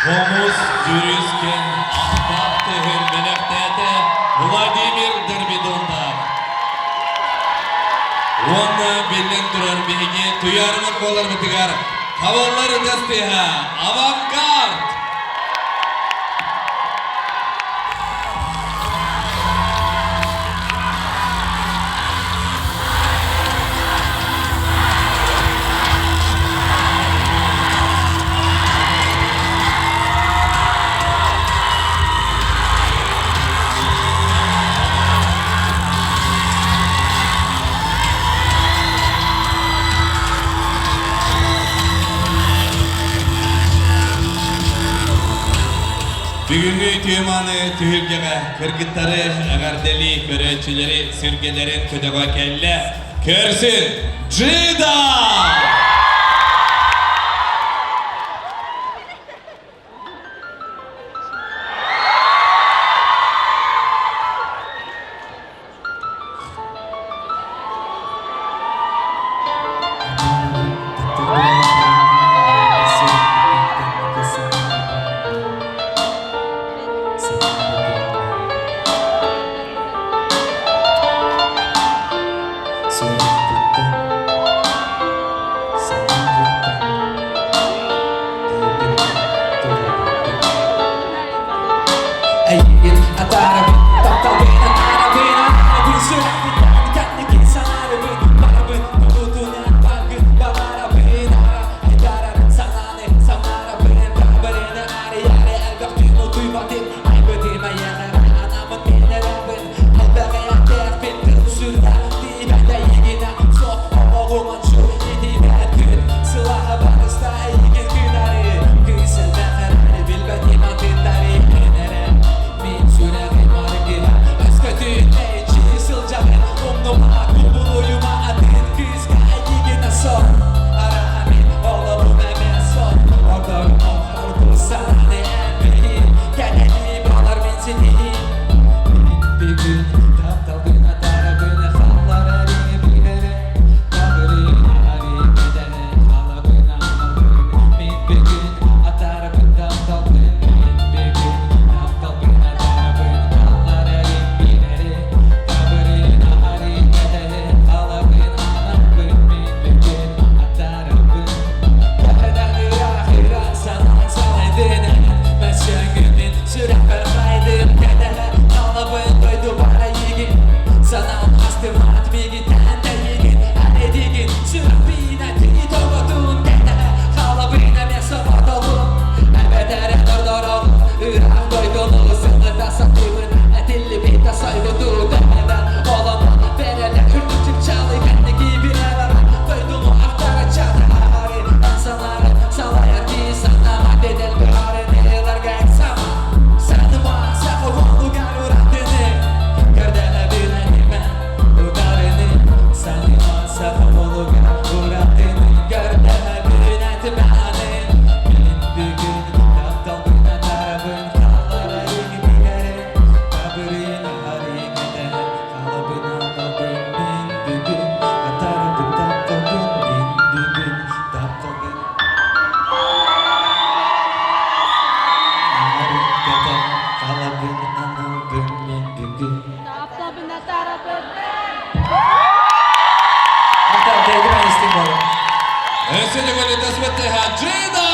Speaker 6: Хомус дьүрүскэн ахтаах тыһын бэлэхтээтэ Владимир Дорбидонтаах. Уонна биллэн турар биһиги туйаарымыт буоларбытыгар хабыллар ытыс тыаһа Авангард! Бүгүҥҥү үтүө-мааны түһүлгэҕэ кыргыттары эҕэрдэлии көрөөччүлэри сүргэлэрин көтөҕө кэллэ. Көрсүн Джида!
Speaker 13: Эйигин атаарабын, тапталбын атаарабын, атаарабын, сүрэхпиттэн кэнники санаарыбын, барабын, тулутунан баргын, баҕарабын, ара, айдарар санааны санаарабын, табарыны арыйаары элбэх түүн утуйбатым, айбытым эйиэхэ анаммыт мин эрэбин, элбэх эйэхтээхпин, тыл сүрдэ тиийбэт эйигинэ, суох омоҕум ончу итийбэт күн, сылааһа барыста эйигин кытары, кыыс элбэх эрээри билбэтим атыттары эн эрэ, мин сүрэҕим аргыһа, өскөтүн эйчи сылдьабын, умнума, кубулуйума атын кыыска эйигинэ суох, араха мин олоҕум эмиэ суох, ордорум ордук санааны эн билин, кэтэһии буолар мин ситиһиим. Мин бүгүн тапталбын атаарабын хаалларар билэрэ, табырын арыйбыдары халабын аналбын. Мин бүгүн атаарабын тапталбын, мин бүгүн тапталбын атаарабын хаалларар билэрэ, табырын арыйбыдары халабын аналбын. Мин бүгүн атаарабын. Төһөдөн ыраах ыраах санаан салайдын эн, Мөссүөҥҥүмүн сүрэхпэр хайдым кэтэһэ халабын дойдубар эйигин Санаан астыммат миигиттэн тэйигин эдигин сүрэхпин этии тоҕотун кэтэһэ халабын эмиэ соҕотолун Эбэтэр дордоролун ыраах дойдуну сылыта сатыыбын этиллибит да сойбуту төһөдөн оломо бэрэлэ үрдүк чыпчаалы кэнники билэбэр дойдуну ахтара чатаары ансалары салайар кии санаама дедел быһаарыныыларга эксама саныма саха уолугар уратыны көрдөһө билэнимэ утарыны саныма саха уолугар уратыны көрдөһө билэтимэ аны мин бүгүн тапталбын атарабын хааллара игитигэрэ табырын аһарыгытэ халабын аналбын мин бүгүн атарабын тапталбын мин бүгүн тапталбын аһарыгытэ халабын аналбын мин бүгүн
Speaker 4: Тапталбын атарабын.
Speaker 13: Антон, тейдим истин болу.
Speaker 6: Өссө төгүл ытаспыттыха Джида!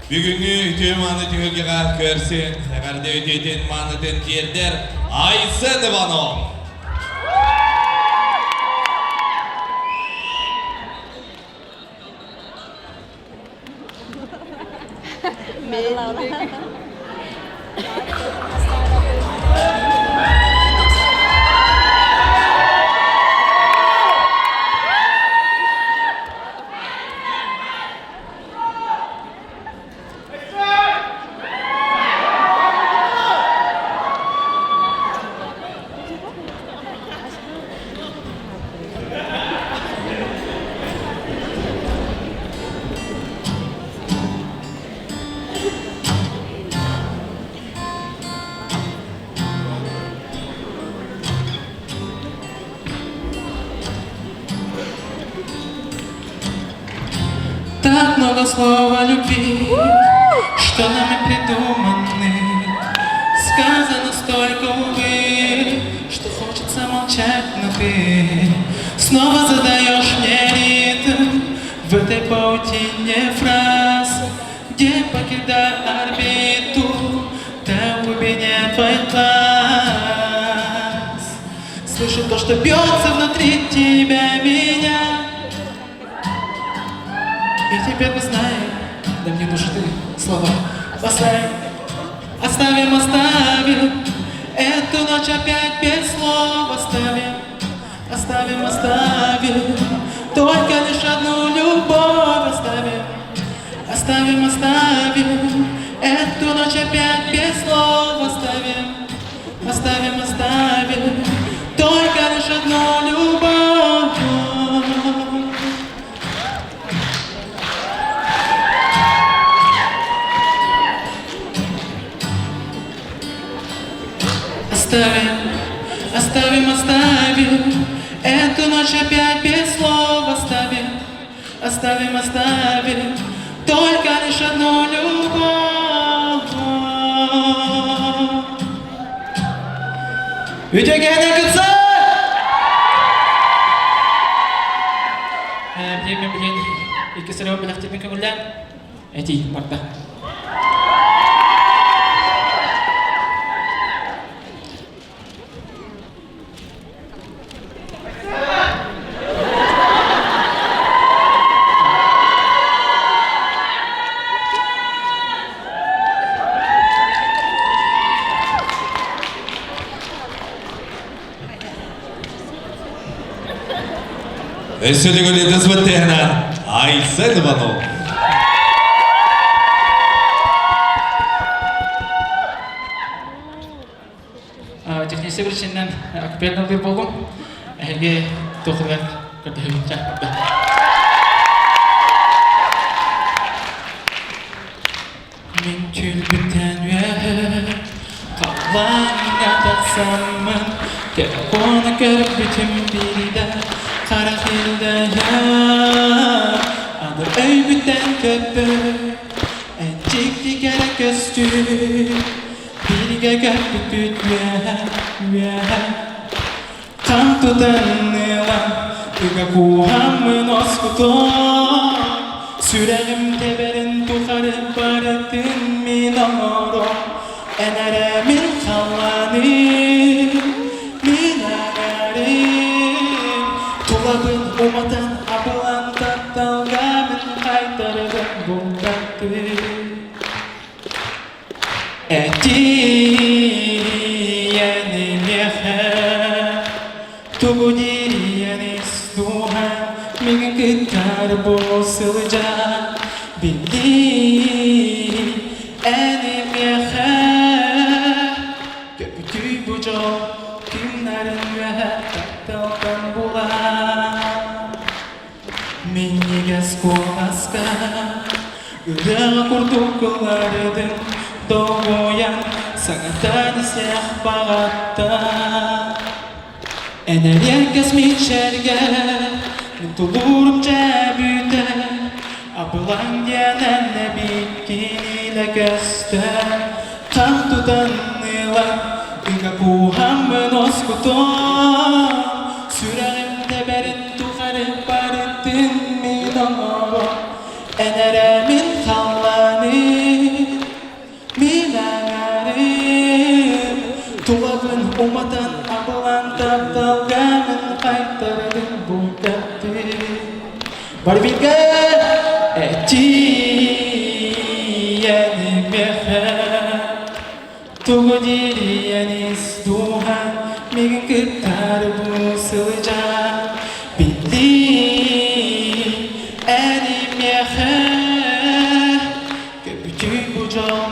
Speaker 6: Бүгүҥҥү үтүө мааны түһүлгэҕэ көрсөн, эҕэрдэ үтүөтүн маанытын тиэрдэр Айсен Иванов.
Speaker 13: Каждого слова любви, что нами придуманы, Сказано столько, увы, что хочется молчать, но ты Снова задаешь мне ритм в этой паутине фраз, Где, покидая орбиту, там в глубине твоих глаз. Слышу то, что бьется внутри тебя, меня. И теперь мы знаем, нам не нужны слова. Поставим, оставим, оставим Эту ночь опять без слов оставим, оставим, оставим Только лишь одну любовь оставим, оставим, оставим Эту ночь опять без слов оставим, оставим, оставим Только лишь одну любовь. Оставим, оставим, оставим Эту ночь опять без слов оставим, оставим, оставим Только лишь одну любовь. Үтүөкээнэ кытса!
Speaker 14: Биир билин икки сырыым бэлэхтиирбин көҥүллээн этии барда.
Speaker 6: Өссө төгүл ытыс Айсен Иванов.
Speaker 14: Технический причиннан акапельный ылдыр буоллум. Эһиги туохугар көрдөһүбүн Мин түүл-бүтэн үөһэ халлааҥҥа тахсаммын телефону көрбүтүм биирдэ харах илдэһэ аны өйбүттэн көппөт эн дьикти кэрэ көстүү бииргэ көппүппүт үөһэ үөһэ Хам тутан ылан ыга кууһаммын оскутон Сүрэҕим тэбэрин тухары барытын мин оҥорон Эн эрэ мин халлааным, мин аҥарым Тулабын уматан абылан тапталга мин хайтарабын бултаттым Этиийэн миэхэ тугу дириэн ис дууһам миҥин кыттар бу сылдьан биллии эн миэхэ көпүтүй бу дьол күннэрин үөһэ тапталтан булан Минньигэс куоласка ырыаҕа курдук ыллардым долгуйан саҥатан исэх баҕатта Эн эриэккэс мичээргэ мин тулуурум дьээбүтэ абылаҥ диэн эн эбиккин илэ көстөн хам тутан ылан ыга кууһаммын оскутон сүрэҕим тэбэрин тухары барытын мин оҥорон эн эрэ мин халлааным мин аҥарым тулабын уматан абылаҥ тапталга мин хайтарабын бултаттым Барбига этиийэн миэхэ Тугу дириэн ис дууһаҥ миигин кыттар бу сылдьан Биллии эн миэхэ Көпүтүй бу дьол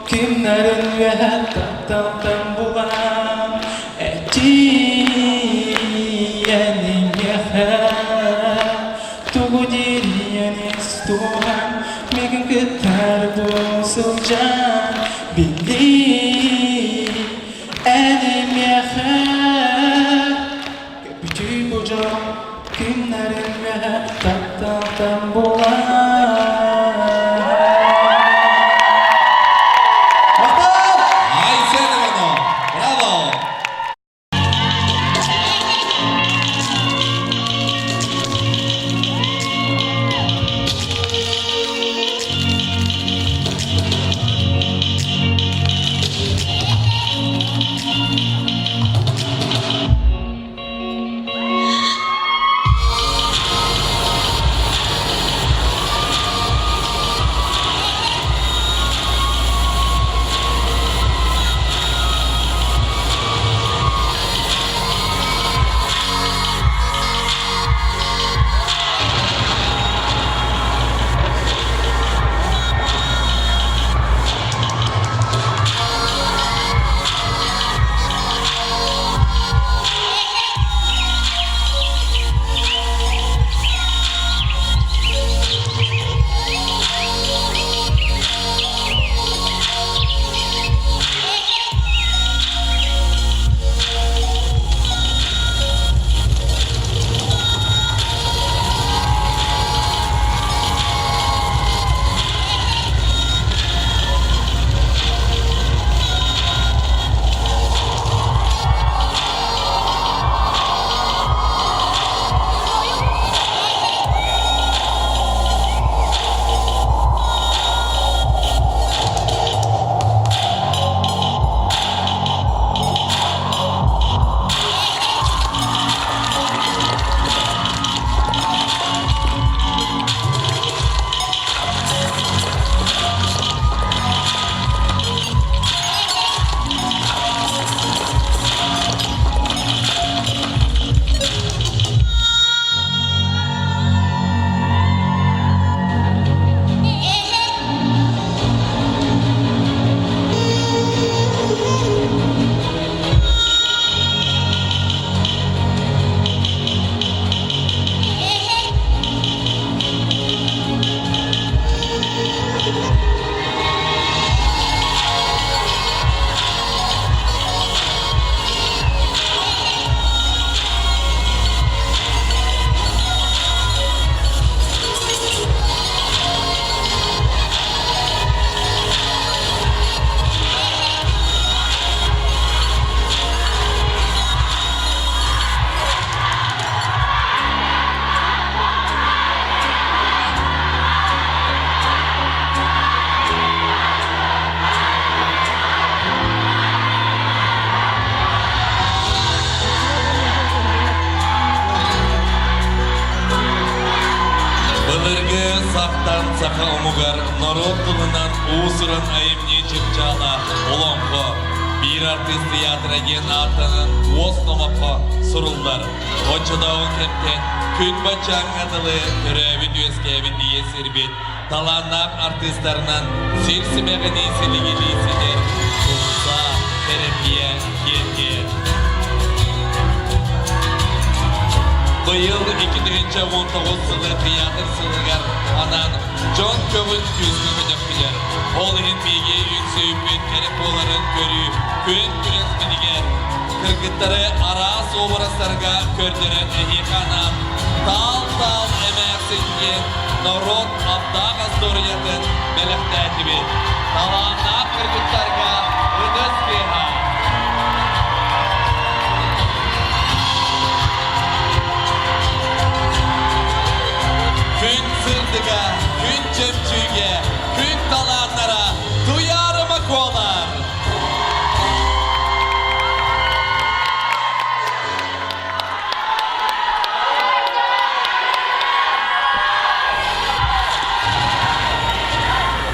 Speaker 14: кимнэрин үөһэ тапталтан булан Этиийэн миэхэ Тугу дириэн ис дууһаҥ миигин кыттар бу сылдьан Биллии эн миэхэ Көпүтүй бу дьол күннэрин үөһэ тапталтан булан.
Speaker 6: уус-уран айымньы чыпчаала Олоҥхо биир артыыс театра диэн ааттанан уос номоххо суруллар. Оччотооҕу кэмтэн күн баччааҥҥа дылы төрөөбүт-үөскээбит ийэ сирбит талааннаах артыыстарынан сир симэҕинии силигилии ситэр тупса, кэрэтийэ киэркэйэр. Быйыл 2019 сылы театр сылыгар анаан дьон көҕүн күүскэ көтөхтүлэр. Ол иһин биһиги үҥсүүппүт кэрэ буоларын көрүү күөн күрэспитигэр кыргыттары араас уобарастарга көрдөрөн эһиэхэ анаан таал-таал эмээхсин диэн норуот аптаах остуоруйатын бэлэхтээтибит. Талааннаах кыргыттарга ытыс тыаһа! Күн сырдыга, күн чөмчүүгэ, күн талааннара Туйаарыма Куолар!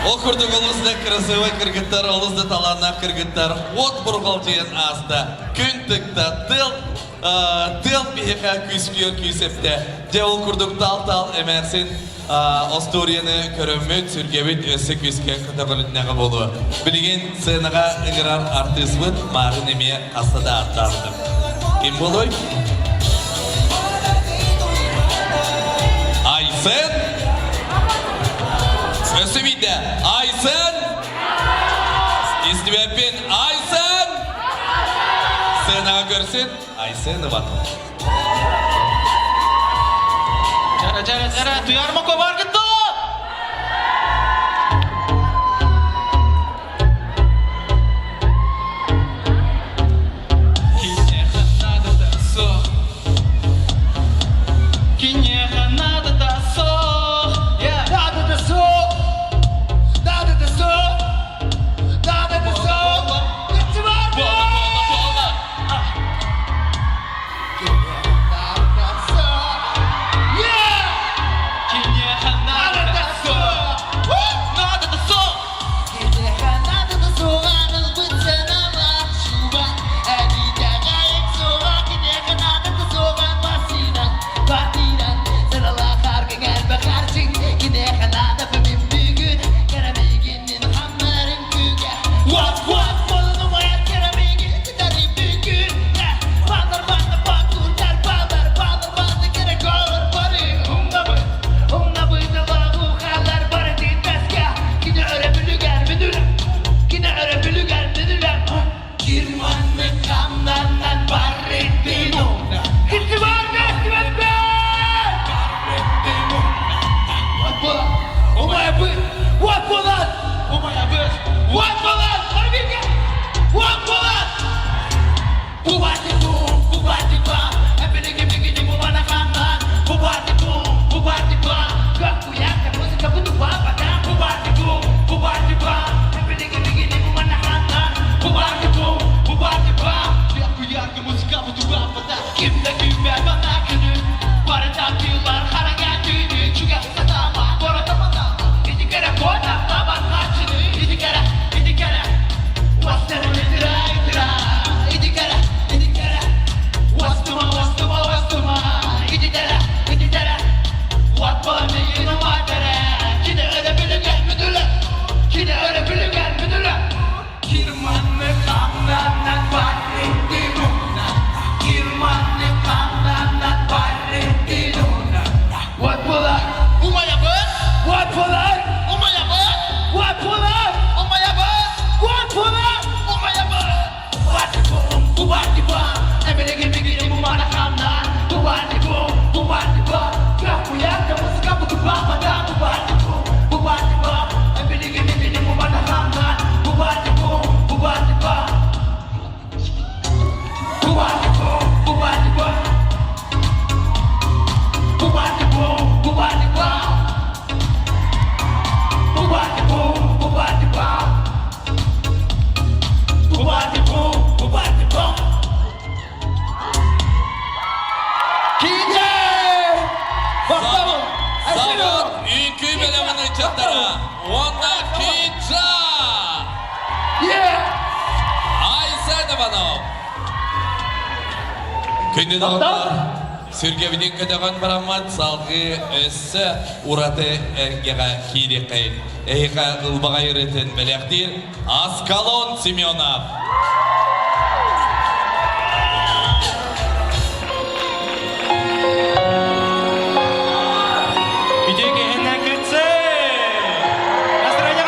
Speaker 6: Ол курдук олус да красивый кыргыттар, олус да талааннаах кыргыттар уот бурҕалдьыйан ааста. Күн тыкта, тыал тыал биһиэхэ күүскүйэр күүс эптэ. Дьэ ол курдук таал-таал эмээхсин остуоруйаны көрөммүт, сүргэбит өссө күүскэ көтөҕүлүннэҕэ буолуо. Билигин сценаҕа ыҥырар артыыспыт Марын эмиэ хаста да ааттаабытым. Ким буолуой? Айсен! Өссө биирдэ Айсен! Истибэппин Айсен! Сценаҕа көрсүн Айсен Иванов.
Speaker 13: Жара, жара, жара, туйаарма кобаргыт дуо? Киниэхэ наадата суох. Киниэхэ наадата суох. Yeah.
Speaker 15: Наадата суох. Наадата суох. Наадата суох.
Speaker 13: Буола, буола, буола.
Speaker 15: Киниэхэ наадата суох. Yeah!
Speaker 13: Киниэхэ
Speaker 6: Күндү доҕоттор, сүргэбитин көтөҕөн бараммыт салгыы өссө ураты эргэҕэ киириэххэйин. Эһиэхэ ылбаҕай ырыатын бэлэхтиир Аскалон Семенов.
Speaker 13: Үтүө киһинэн кытсы! Настроение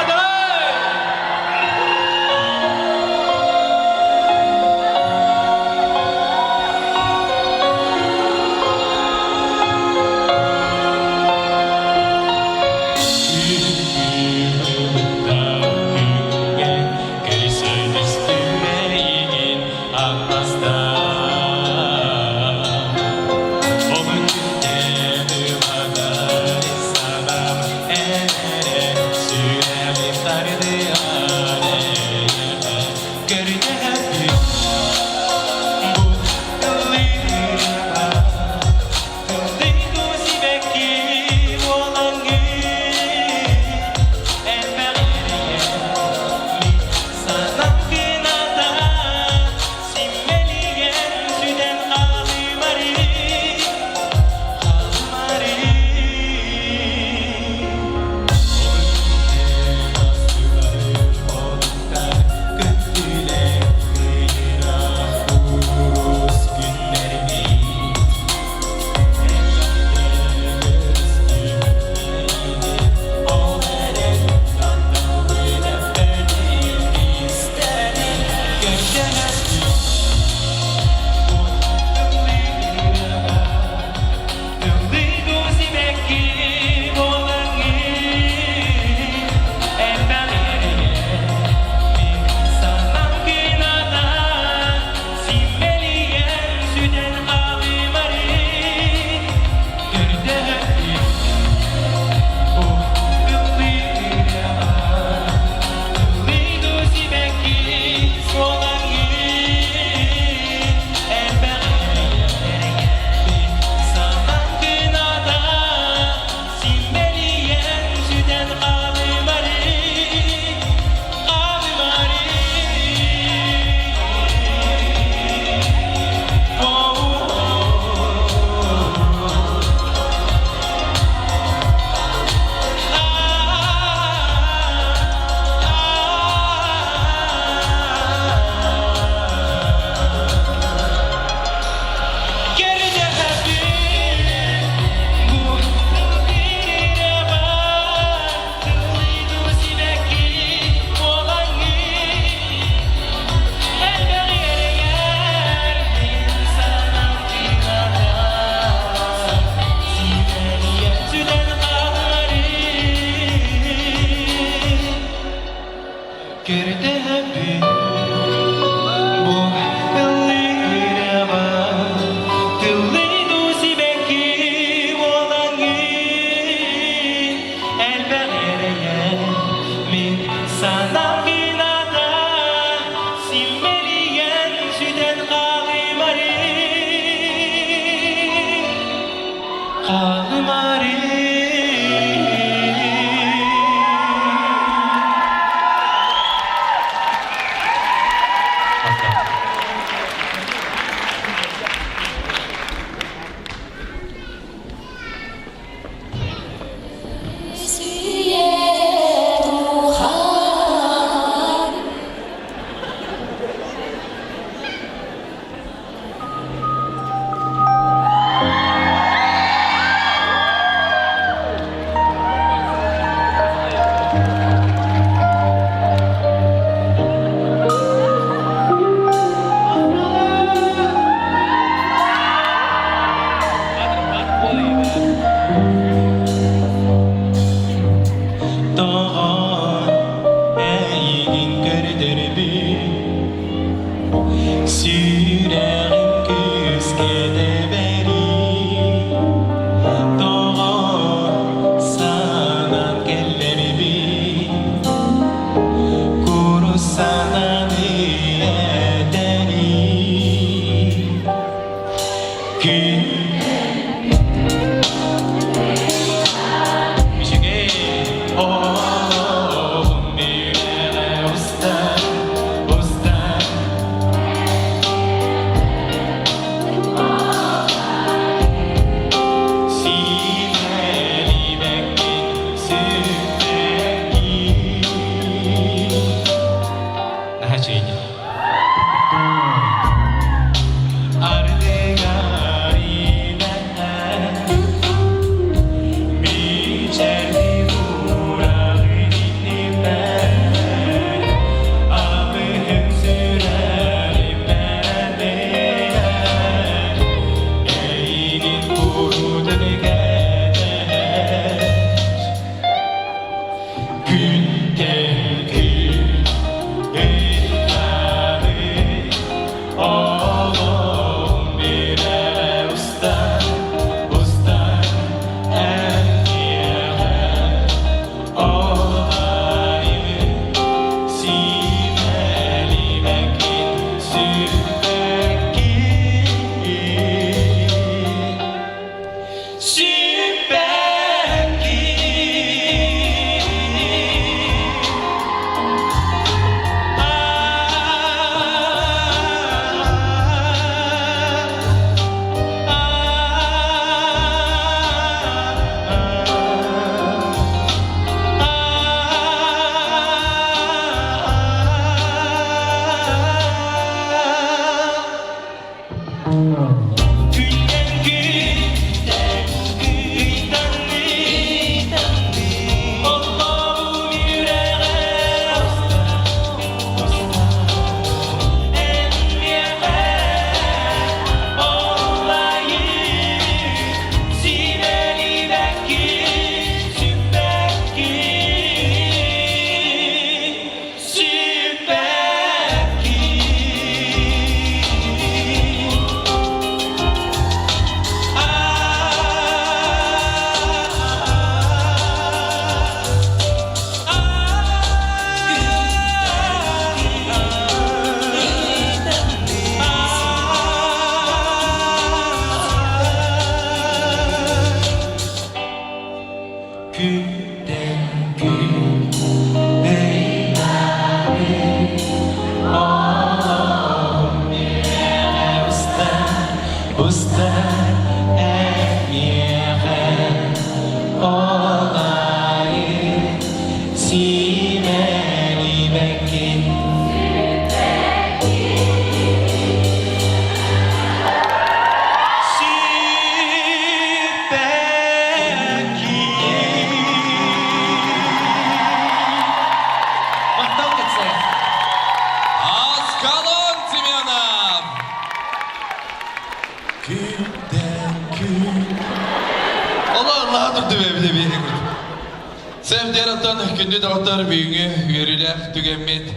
Speaker 6: Сөп диэн оттон күндү доҕоттор бүгүҥҥү үөрүүлээх түгэммит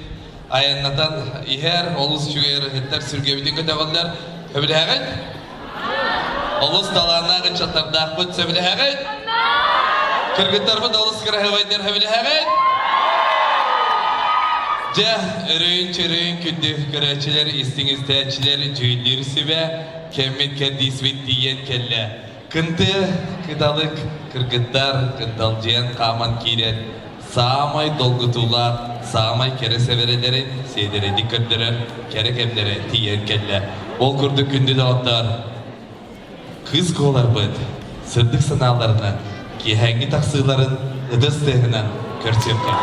Speaker 6: айаннатан иһэр олус үчүгэй ырыһыттар сүргэбитин көтөҕөллөр. Сөбүлэһэҕит? Олус талааннаах ыччаттардаахпыт сөбүлэһэҕит? Кыргыттарбыт олус кыраһыабайдар сөбүлэһэҕит? Дьэ, өрөйүн-чөрөйүн күндү көрөөччүлэр, истиҥ истээччилэр дьүүллүүр сүбэ кэммит кэрдиисбит тиийэн кэллэ. Кынты кыталык кыргыттар кынталдьыйан хааман киирэн саамай долгутуулаах, саамай кэрэ сэбэрэлэрин сиэдэрэйдик көрдөрөр кэрэ кэмнэрэ тиийэн кэллэ. Ол курдук күндү доҕоттоор, кыыс куоларбыт сырдык санааларынан киэһээҥҥи тахсыыларын ытыс тыаһынан көрсүөххэ.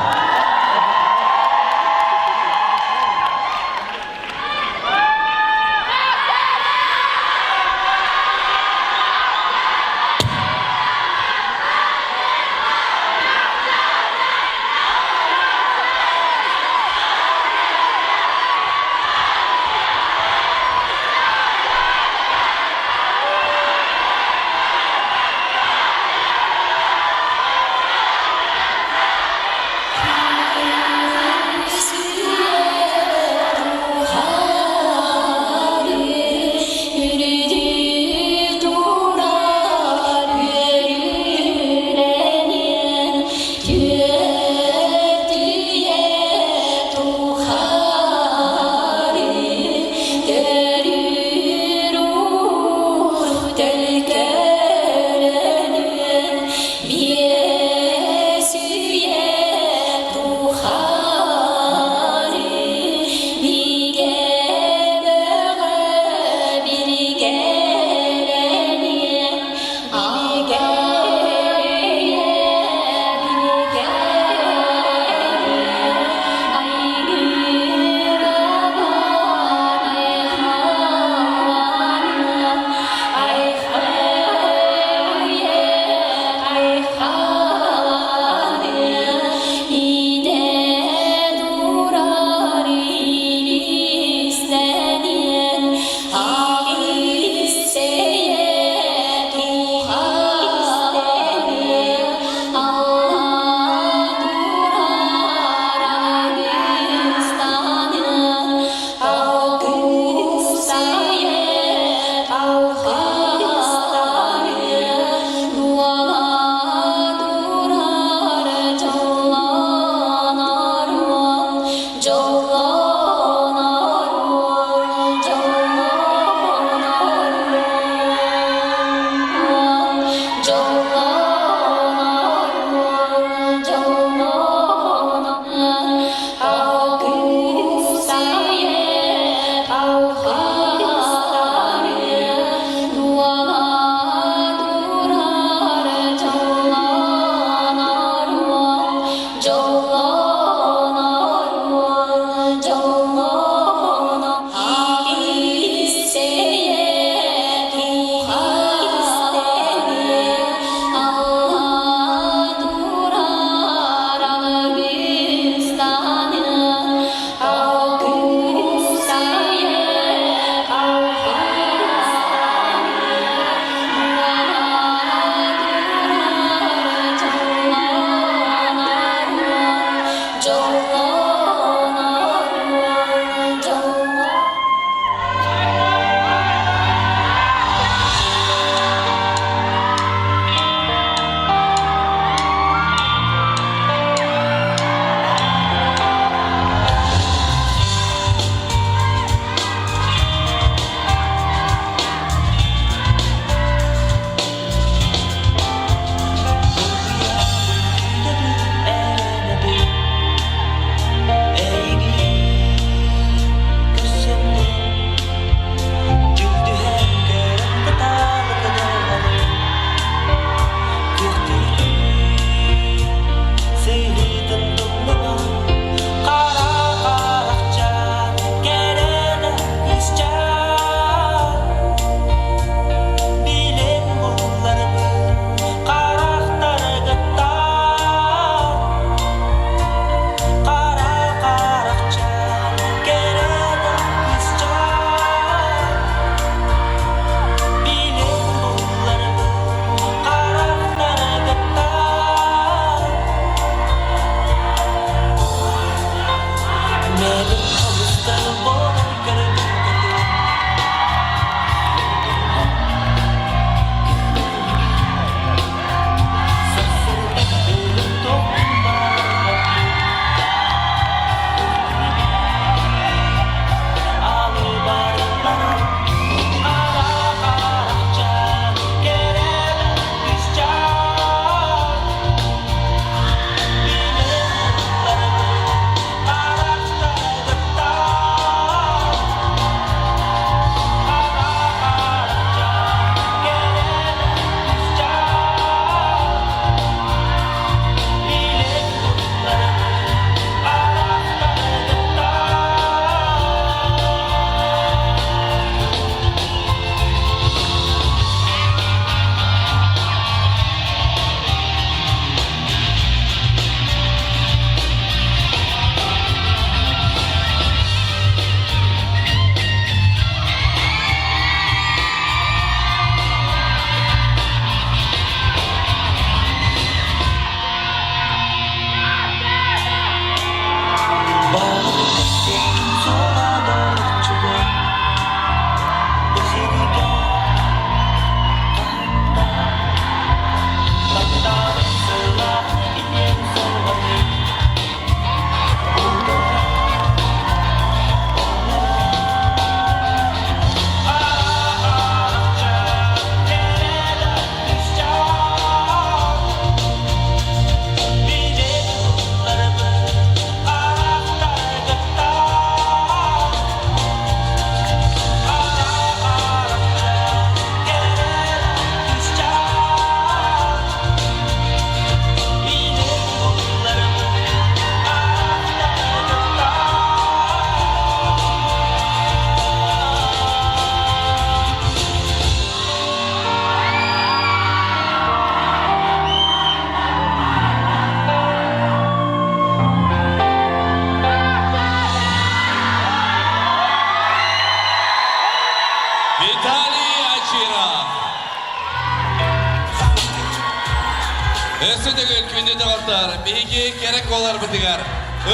Speaker 6: Өссө төгүл күндү доҕоттор, биһиги кэрэ куоларбытыгар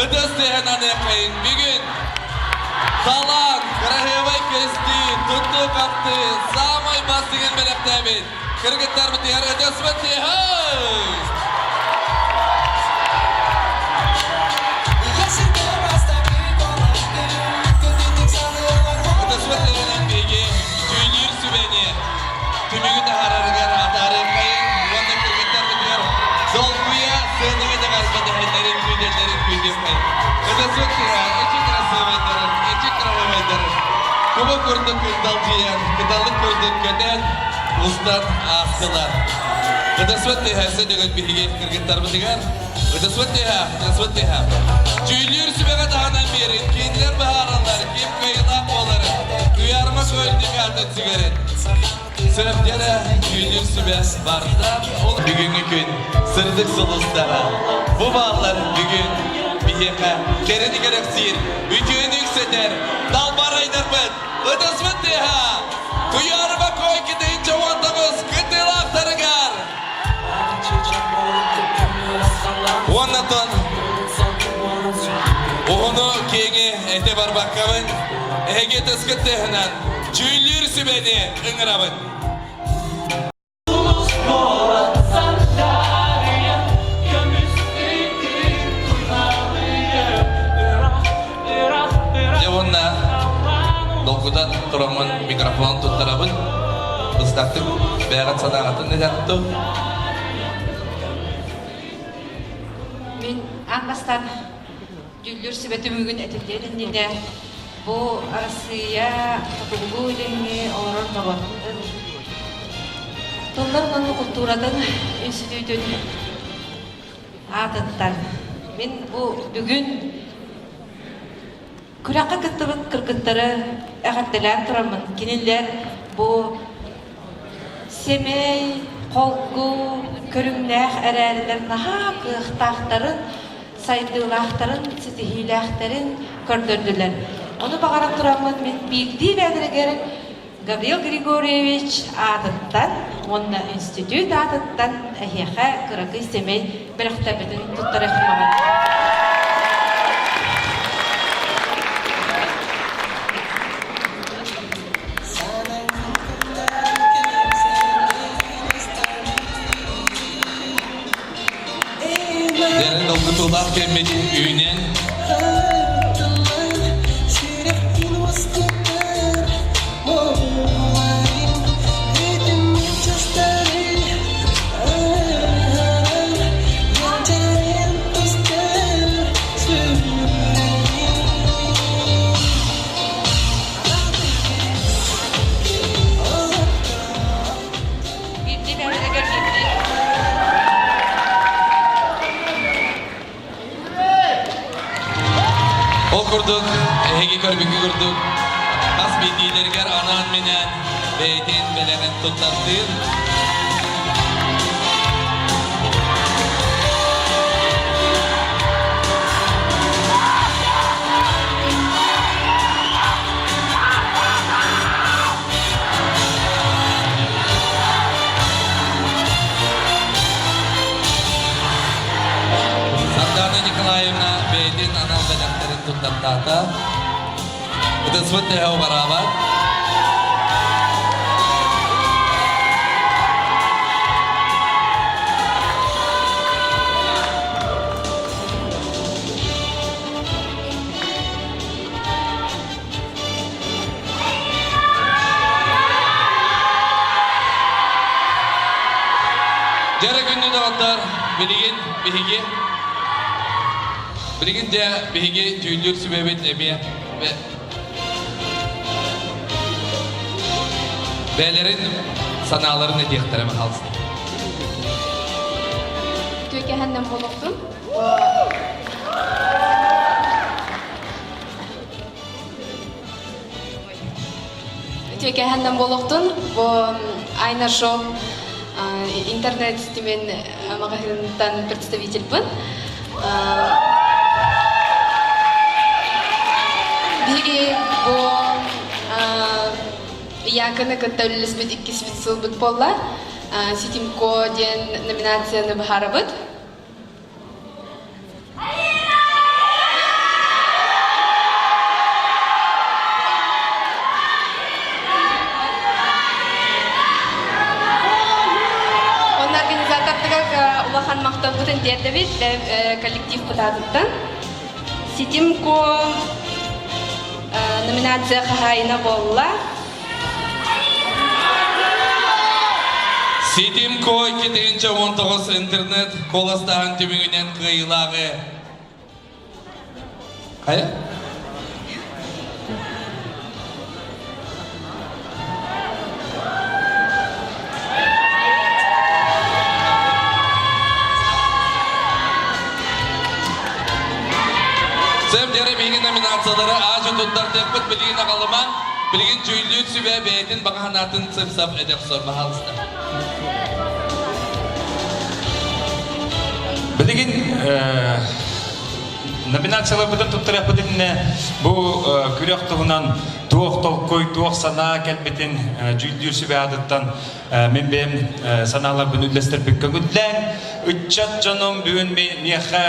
Speaker 6: ытыс тыаһын аныаххайын бүгүн талаан, кыраһыабай көстүү, туттуу-хаптыы саамай бастыҥын бэлэхтээбит кыргыттарбытыгар ытыспыт тыаһын! Ытыспыт тыаһынан биһиги дьүүллүүр сүбэни түмүгү таһаарарыгар атаарыаххайын уонна кыргыттарбытыгар долгуйа сыанаҕа таҕарба дэһэллэрин күүтэллэрин күүтүөххэйин. Ытыспыт тыаһа эчи кырасыабайдарын, эчи кыраһыабайдарын куба курдук кынталдьыйан, кыталык курдук көтөн, устан аастылар. Ытыспыт тыаһа өссө төгүл биһиги кыргыттарбытыгар Ытыспыт тыаһа, ытыспыт тыаһа. Дьүүллүүр сүбэҕэ таһынан биэрин, кинилэр быһаараллар ким кыайыылаах буоларын, туйаарыма көлдүк аатын сүгэрин. Сөптөрө дьүүллүүр сүбэ барда. Ол бүгүҥҥү күн сырдык сулустара. Бу бааллар бүгүн биһиэхэ кэрэни кэрэхсиир, үтүөнү үксэтэр далбарайдарбыт ытыспыт тыаһа Туйаарыма Койкитин 19 кыттыылаахтарыгар Уоннатон уһуну киэҥи этэ барбаккабын, эһиги ытыскыт тыаһынан дьүүллүүр сүбэни ыҥырабын. Дьэ уонна долгутан тураммын микрофон туттарабын. Быстахтык бэйэҕит санааҕытын этэ
Speaker 8: Мин аан бастаан дьүүллүүр сүбэ түмүгүн этиллиэн иннинэ бу Арассыыйа хотугулуу илиҥҥи олорор норуотун тыллар уонна култууратын институтун аатыттан мин бу бүгүн күрэххэ кыттыбыт кыргыттары эҕэрдэлээн тураммын кинилэр бу сэмэй, холку көрүҥнээх эрээрилэр наһаа кыахтаахтарын, сайдыылаахтарын, ситиһиилээхтэрин көрдөрдүлэр. Ону баҕаран тураммын мин биирдии бэйэлэригэр Гаврил Григорьевич аатыттан уонна институт аатыттан эһиэхэ кыракый сэмэй бэлэхтэрбитин туттарыахпын
Speaker 6: Дэрин долгутуулаах кэммит үүнэн
Speaker 8: Биирдии бэйэлэригэр биирдии.
Speaker 6: Ол курдук, эһиги көрбүккү курдук, хас биирдиилэригэр анаан-минээн бэйэтин бэлэҕин туттартыыр. Сардаана Николаевна бэйэтин анал бэлэхтэрин туттартаата. Ытыспыт тэһэ убараабат. Дьэрэ күндү доҕоттор, билигин биһиги билигин дьэ биһиги дьүүллүүр сүбэбит эмиэ бэйэлэрин санааларын этиэхтэрэ пожалуйста.
Speaker 3: Үтүөкэһэннэн буолуохтун. Үтүөкэһэннэн буолуохтун. Бу Айна Шоп интернет ситимин маҕаһыынтан представительбын. Биһиги бу Яканы кытта үлэлэспит иккиспит сылбыт буолла. Ситимко диэн номинацияны быһаарабыт. Онно организатордыгар улахан махталбытын тиэрдэбит коллектив пытаатыттан. Ситимко номинация хаһаайына буолла.
Speaker 6: Ситим Ко 2019 интернет куоластааһын түмүгүнэн кыайыылааҕы Хайа? Сэм дьэрэ биһиги номинациялары аачы туттартыахпыт билигин аҕалымаҥ, билигин дьүүллүүр сүбэ бэйэтин баҕа санаатын сып-сап этэ охсор, баһаалыста.
Speaker 16: Билигин номинацияларбытын туттарыахпыт иннинэ бу күрэх туһунан туох толкуй, туох санаа кэлбитин дьүүллүүр сүбэ аатыттан Мин бэйэм санааларбын үллэстэрбин көҥүллээн, ыччат дьонум бүгүн миэхэ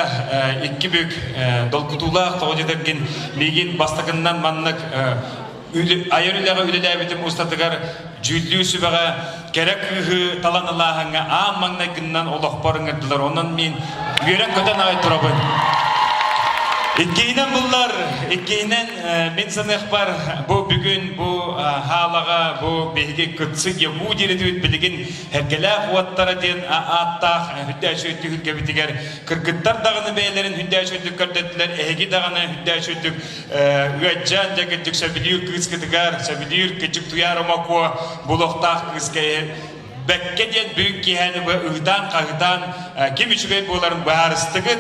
Speaker 16: икки бүк долгутуулаах тоҕо диэтэргин миигин бастакыннан маннык айар үлэҕэ үлэлээбитим устатыгар дьүүллүүр сүбэҕэ кэрэ кыыһы талан ылааһыҥҥа аан маҥнайгыннан олохпор ыҥырдылар. Онон мин үөрэн-көтөн аҕай турабын. Иккиһинэн буллар, иккиһинэн Мин саныахпар, бу бүгүн бу хаалаҕа бу биһиги кытсы ЯГУ диэри билигин Эргэлээх уоттара диэн ааттаах хүндээччи түһүлгэбитигэр кыргыттар даҕаны бэйэлэрин хүндээччи көрдөттүлэр, эһиги даҕаны хүндээччи ыадьан дьэ кырдьык сөбүлүүр кыыскытыгар, сөбүлүүр кырдьык Туйаар Омокуо булуохтаах кыыска бэккэ диэн бүгүн киэһэни ыһытаан-хаһытаан ким үчүгэй буоларын быһаарыстыгыт.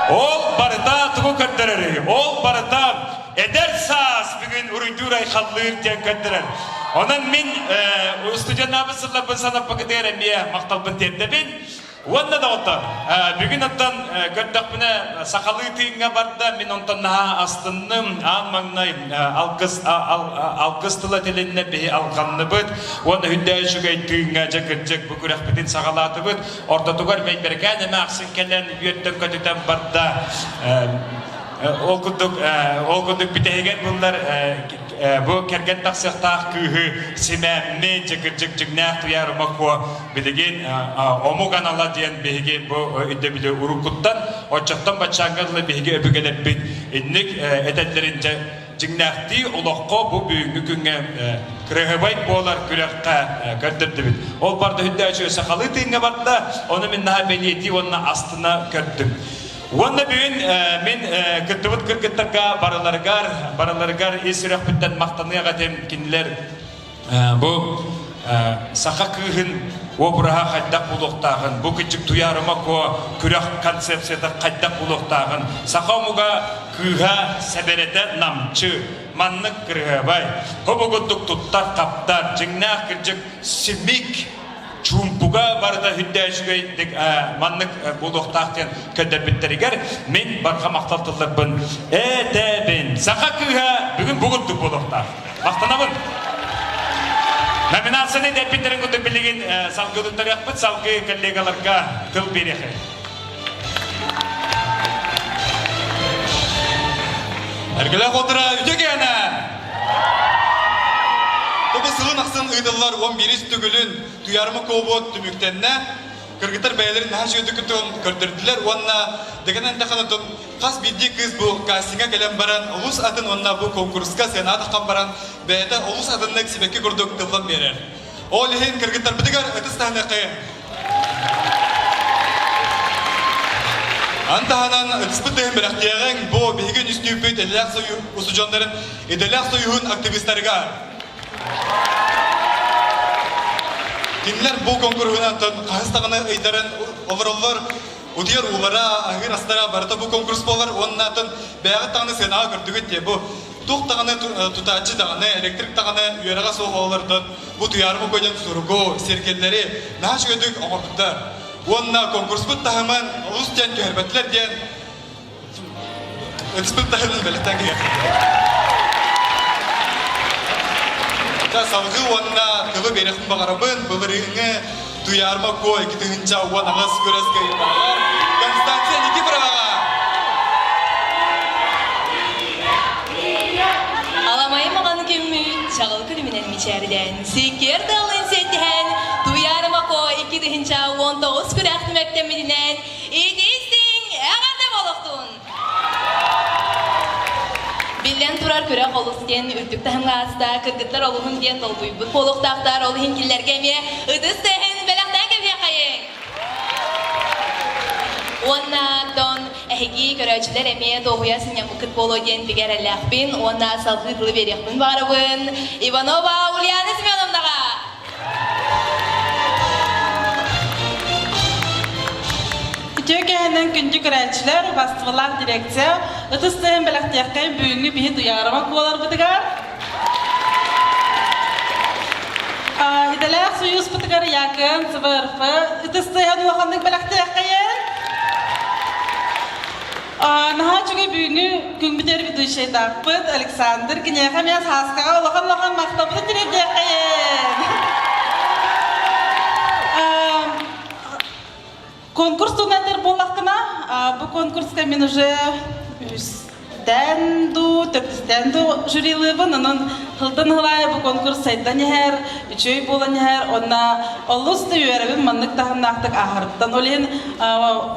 Speaker 16: Ол барыта тугу көрдөрөрүй? Ол барыта эдэр саас бүгүн уруйдуур-айхаллыыр диэн көрдөрөр. Онон мин студеннаабыт сылларбын санаппакытыгар эмиэ махталбын тиэрдэбин. Уонна доҕоттор, бүгүн оттон көрдөхпүнэ сахалыы тыыҥҥа барда, мин онтон наһаа астынным, аан маҥнай алгыс алгыс тыла тилиннэ, биһи алҕанныбыт уонна үрдээх үчүгэй тыыҥҥа дьэ кырдьык бу күрэхпитин саҕалаатыбыт. Ортотугар Бэйбэрикээн эмээхсин кэлэн үөрдэн көтүтэн барда. Ол курдук, ол курдук бүтэһигэр буллар бу кэргэн тахсыахтаах кыыһы симээммит, дьэ кырдьык дьиҥнээх Туйаар Омокуо билигин омук анала диэн биһиги бу өйдөбүлү уруккуттан оччоттон баччааҥҥа дылы биһиги өбүгэлэрбит инник этэллэрин дьэ дьиҥнээхтии олоххо бу бүгүҥҥү күҥҥэ кыраһыбай буолар күрэххэ көрдөрдүбүт. Ол барда үрдээччи сахалыы тыыҥҥа барда, ону мин наһаа бэлиэтии уонна астына көрдүм. Уонна бүгүн мин кыттыбыт кыргыттарга барыларыгар, барыларыгар ис сүрэхпиттэн махтаныах этим. Кинилэр Бу саха кыыһын обраһа хайдах буолуохтааҕын, бу кырдьык Туйаарыма Куо күрэх концепцията хайдах буолуохтааҕын, саха омуга кыыһа сэбэрэтэ намчы, маннык кырыһыабай, хобугурдук туттар-хаптар, дьиҥнээх кырдьык симик, чуумпуга барыта үрдээчүгэйдик маннык буолуохтаах диэн көрдөрбүттэригэр мин барҕа махтал тылларбын этэбин. Саха кыыһа бүгүн бугурдук буолуохтаах. Махтанабын. Номинацияны дэппиттэрин курдук билигин салгыы туттарыахпыт, салгыы коллегаларга тыл биэриэхэй.
Speaker 7: Эргэлээх отура үтүгэнэ! Тобу сылын ахсын ыытыллар 11 төгүлүн Туйаарыма Куобуот түмүктэннэ. Кыргыттар бэйэлэрин наһаа үчүгэйдик көрдөрдүлэр уонна дэгэн энтэханатын хас биирдии кыыс бу кастиҥҥа кэлэн баран олус атын уонна бу конкурска сыанаҕа таххан баран бэйэтэ олус атыннык сибэкки курдук тыллан биэрэр. Ол иһин кыргыттарбытыгар ытыс таһыныаххайын. Ан таһынан ытыспыт тыһын бэлэхтиэҕиҥ бу биһиги үнүстүүппүт идэлээх устудьуоннарын идэлээх союһун активистарыгар. Кинилэр бу конкурһунан хаһыс даҕаны ыйдарын олороллор, утуйар уулара, аһыыр астара барыта бу конкурс буолар уонна атын бэйэҕит даҕаны сыанаҕа көрдүгүт дии бу туох даҕаны тутааччы даҕаны, электрик даҕаны үөрэҕэ суох оҕолортон бу Туйаарыма диэн суругу, сиргэллэри наһаа үчүгэйдик оҥорбуттар. Уонна конкурспут таһымын олус диэн түһэрбэтилэр диэн ытыспыт таһымын бэлэхтээн киһиэхэ. Салгыы уонна тылы биэриэхпин баҕарабын былырыыҥҥы.
Speaker 17: Туйаарма Куо 2018 күрэс кыайыылааҕар Константин Никифороваҕа!
Speaker 4: Аламай маҕан күммүт чаҕыл күлүмүнэн мичээрдээн, сиккиэр тыалын сиэттиһэн, Туйаарыма Куо 2019 күрэх түмэктэммитинэн итии-истиҥ эҕэрдэ буолуохтун! Биллэн турар, күрэх олус диэн үрдүк таһымҥа ааста, кыргыттар олуһун диэн долгуйбут буолуохтаахтар, ол иһин кинилэргэ эмиэ ытыс тыаһын бэлэхтээн кэбиһиэххэйиҥ! Уонна оттон эһиги көрөөччүлэр эмиэ дуоһуйа сынньаммыккыт буолуо диэн бигэ эрэллээхпин уонна салгыы тылы биэриэхпин баҕарабын Иванова Ульяна Семеновнаҕа!
Speaker 18: Үтүө кэһэнэн күндү көрөөччүлэр, бастыбалаах дирекция, ытыс тыаһын бэлэхтиэххэ бүгүҥҥү биһи Туйаарыма буоларбытыгар идэлээх сойууспутугар Якын СВРФ ытыс тыаһын улаханнык бэлэхтиэххэйин. Наһаа үчүгэй бүгүҥҥү күммүтүгэр ведущайдаахпыт Александр киниэхэ эмиэ Сааскаҕа улахан-улахан махталбытын тириэрдиэххэйин. Конкурс туһунан этэр буоллаххына, бу конкурска мин уже үстэн дуу, төрдүстэн дуу жюрилыыбын. Онон сылтан сыл аайы бу конкурс сайдан иһэр, үчүгэй буолан иһэр. Онно олус да үөрэбин маннык таһымнаахтык ааһарыттан. Ол иһин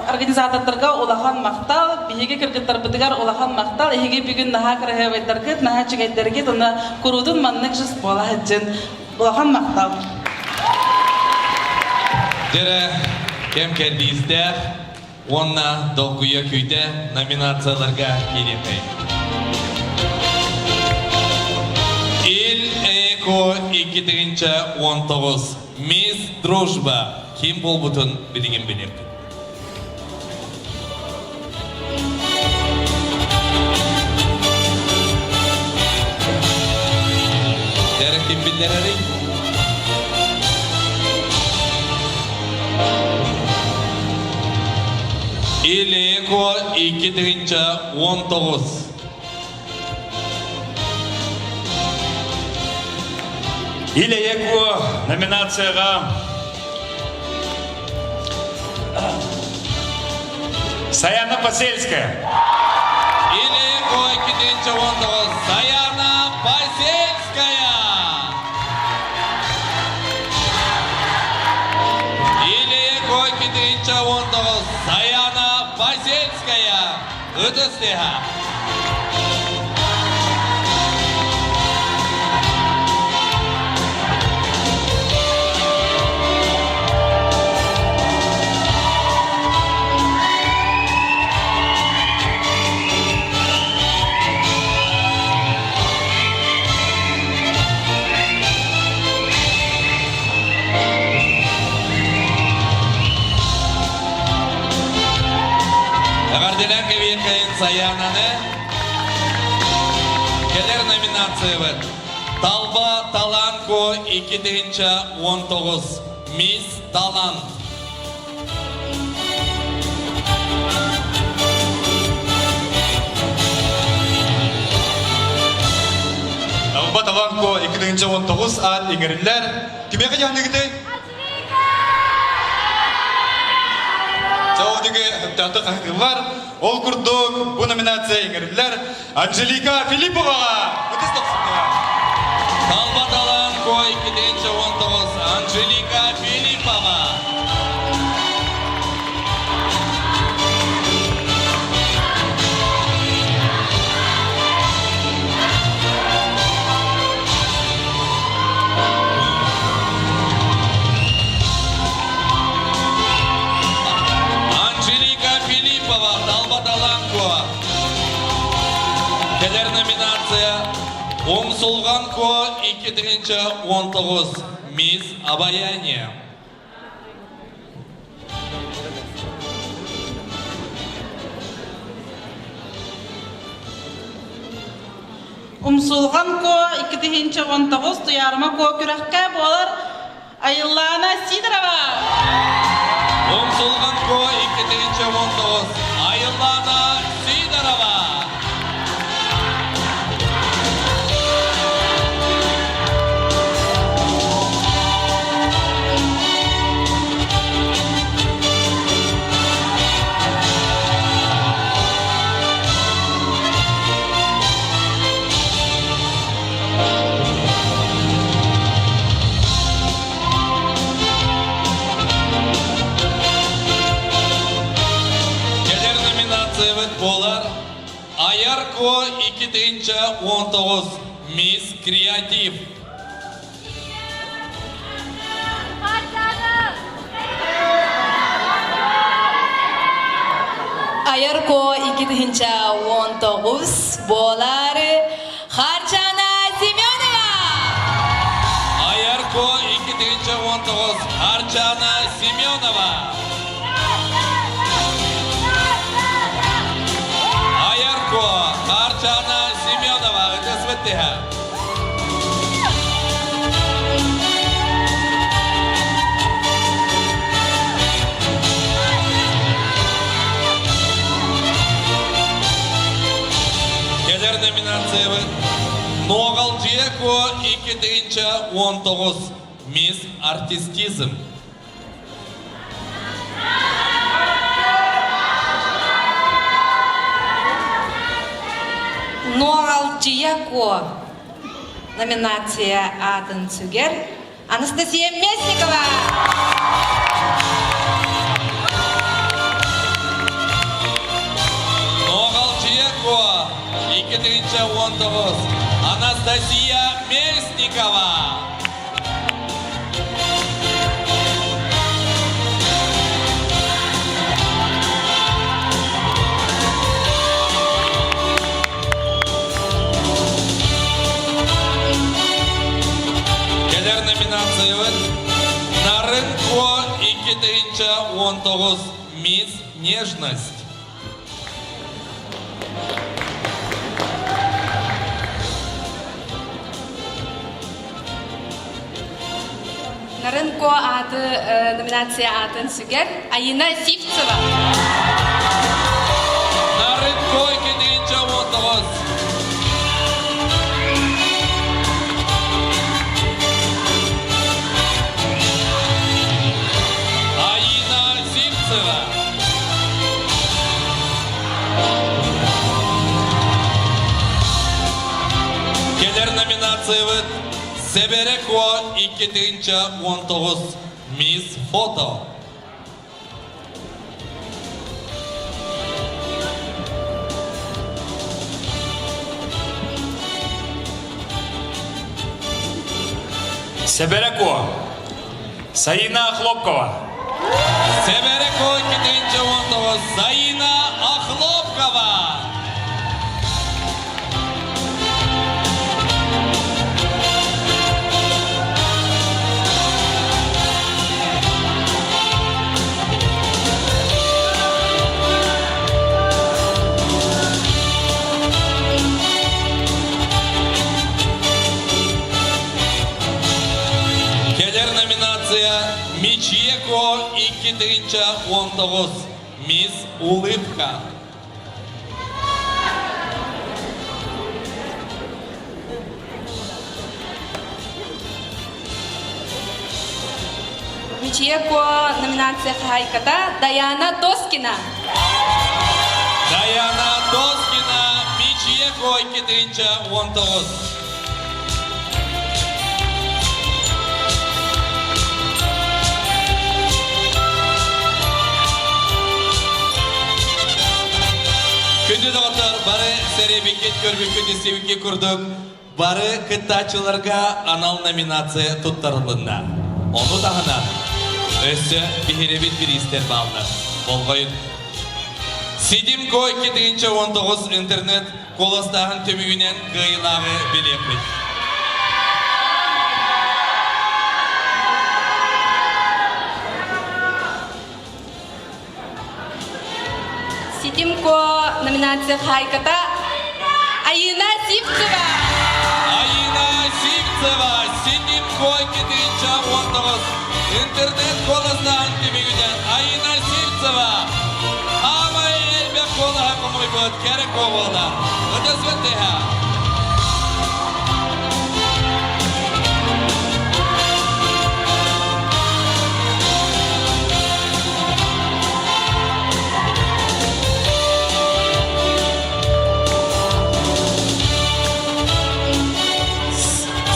Speaker 18: организатордарга улахан махтал, биһиги кыргыттарбытыгар улахан махтал. Эһиги бүгүн наһаа кыраһыабайдаргыт, наһаа үчүгэйдэргит, онно куруутун маннык жест буола сылдьын. Улахан махтал.
Speaker 6: Дьэрэ кэм кэрдиистээх уонна долгуйа күүтэ номинацияларга киириэхэй. Ил Эко 2019 Мисс Дружба ким буолбутун билигин билиэхпит. Дэрэ ким биллэрэрий? Илико 2019.
Speaker 16: Илэйэко номинацияға Саяна Посельская.
Speaker 6: Илэйэко 2019 Саяна Посельская. Илэйэко 2019 Саяна Посельская. Ытыс тыаһа. Эҕэрдэлээн кэбиэхэйин Саянаны кэлэр номинациябыт Талба Таланко 2019 Мисс Талант.
Speaker 17: Талба Таланко 2019 аат иҥэриллэр. Кимиэхэ дьаһаныгытай? Чаудигэ сөптөөхтүк хаһытыыллар. Ол курдук бу номинация иҥэриллэр Анжелика Филипповаҕа ытыс дохсунуга.
Speaker 6: Талба талан кой 2019 Анжелика Филиппова. Анжелика Филиппова, Талба Таланко. Кэлэр номинация Умсулган Ко 2019 Мисс Обаяние.
Speaker 18: Умсулҕан Куо 2019 Туйаарыма Куо күрэххэ буолар Айыллаана Сидорова!
Speaker 6: Умсулҕан Куо 2019 Айыллаана Сидорова! 2019 Мисс Креатив.
Speaker 19: Айар Ко 2019 буолаары Харчана Семенова!
Speaker 6: Айар Ко 2019 Харчана Семенова! Айар Ко Харчана Семенова! Ытыс быттыһа! Кэлэр номинациябыт Ноҕалдьыйа Куо 2019 Мисс Артистизм.
Speaker 8: Нуоҕалдьыйа Куо номинация аатын сүгэр Анастасия Местникова!
Speaker 6: Нуоҕалдьыйа Куо 2019 Анастасия Местникова! Кэлэр номинациябыт Нарын Куо 2019 Мисс Нежность.
Speaker 4: Нарын Ко ааты номинация аатын сүгэр Айына Сивцева.
Speaker 6: Нарын Ко 2019. Аина Сивцева. Кэлэр номинациябыт Сэбэрэ Куо 2019 Мисс Фото.
Speaker 16: Сэбэрэ Куо Саина Охлопкова.
Speaker 6: Сэбэрэ Куо 2019 Саина Охлопкова. Кэлэр номинация Мичиеко 2019 Мисс Улыбка.
Speaker 4: Мичиеко номинация хаһаайката Даяна Тоскина.
Speaker 6: Даяна Тоскина Мичиеко 2019. Күндү доҕоттор, бары сэрэбиккит, көрбүккүт, истибиккит курдук, бары кыттааччыларга анал номинация туттарылынна. Ону таһынан, өссө биһирэбит бириистэр бааллар. Болҕойун. Сидим Ко 2019 интернет Куоластааһын түмүгүнэн кыайыылааҕы билиэхпит.
Speaker 4: Ситимко номинация хаһаайката Айына Сивцева.
Speaker 6: Айына Сивцева, Ситимко 2019 интернет куоластааһын түмүгүнэн Айына Сивцева Аамай элбэх куолаһа хомуйбут кэрэ куобуола. Ытыс быттыһа.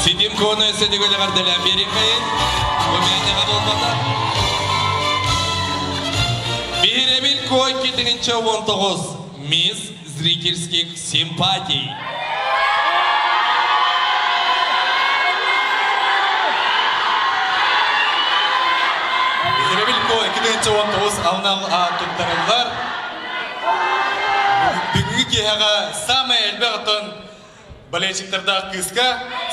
Speaker 6: Ситим куону өссө төгүл эҕэрдэлээн биэриэххэйин. Бу мээнэҕэ буолбата. Биһирэбил Кой 2019 Мисс зрительских симпатий.
Speaker 17: 2019 анал аат туттарыллар. Бүгүҥҥү киэһэҕэ саамай элбэх оттон болельщиктардаах кыыска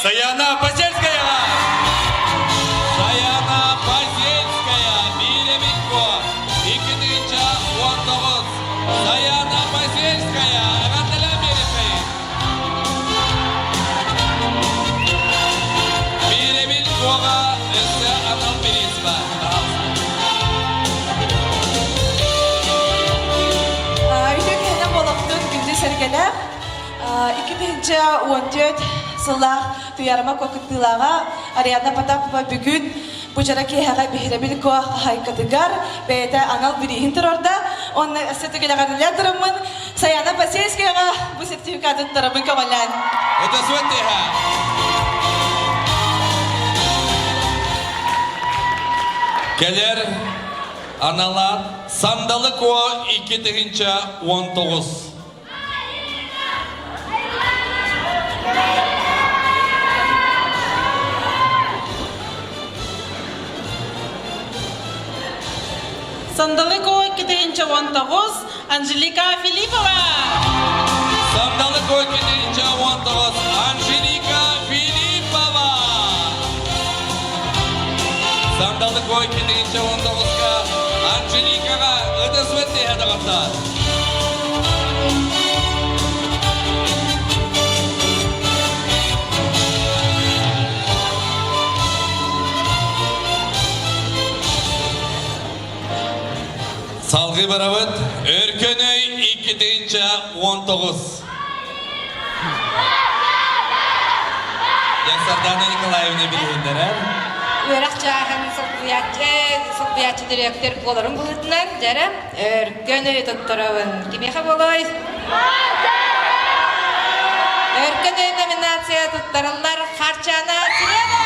Speaker 17: Саяна Посельскаяҕа!
Speaker 6: Саяна Посельская, Биилэмикко, 2019. Саяна Посельская, эҕэрдэлээн биэриэххэйин! Биирэбил Куоҕа өссө анал бириис баар.
Speaker 1: Үтүө киһинэн буолабытын күндү сэргэлээх 2014 сыллаах Туйаарыма Куо кыттыылааҕа Ариадна Потапова бүгүн бу дьара киэһэҕэ биһирэбил Куо хаһаайкатыгар бэйэтэ анал бирииһин туруорда. Уонна өссө түгэлэҕэрилээн тураммын Саяна Посельскаяҕа бу сертификаты туттарабын көҕүлээн.
Speaker 6: Это святыха! Кэлэр аналаат Сандалы Куо 2019.
Speaker 18: Сандалы Куо 2019 Анжелика Филиппова!
Speaker 6: Сандалы Куо 2019 Анжелика Филиппова! Сандалы Куо 2019-ка Анжеликаға ытыс өттеһэ доҕоттор! Салгыы барабыт. Өркөн өй 2019. Сардана Николаевна билиһиннэрэр.
Speaker 19: Үөрэх чааһын солбуйааччы, солбуйааччы дириэктэр буоларын быһыытынан, дьэрэ, өркөн өйү тутторобун. Кимиэхэ буолуой? Өркөн өй номинация туттарыллар Харчана Сирена!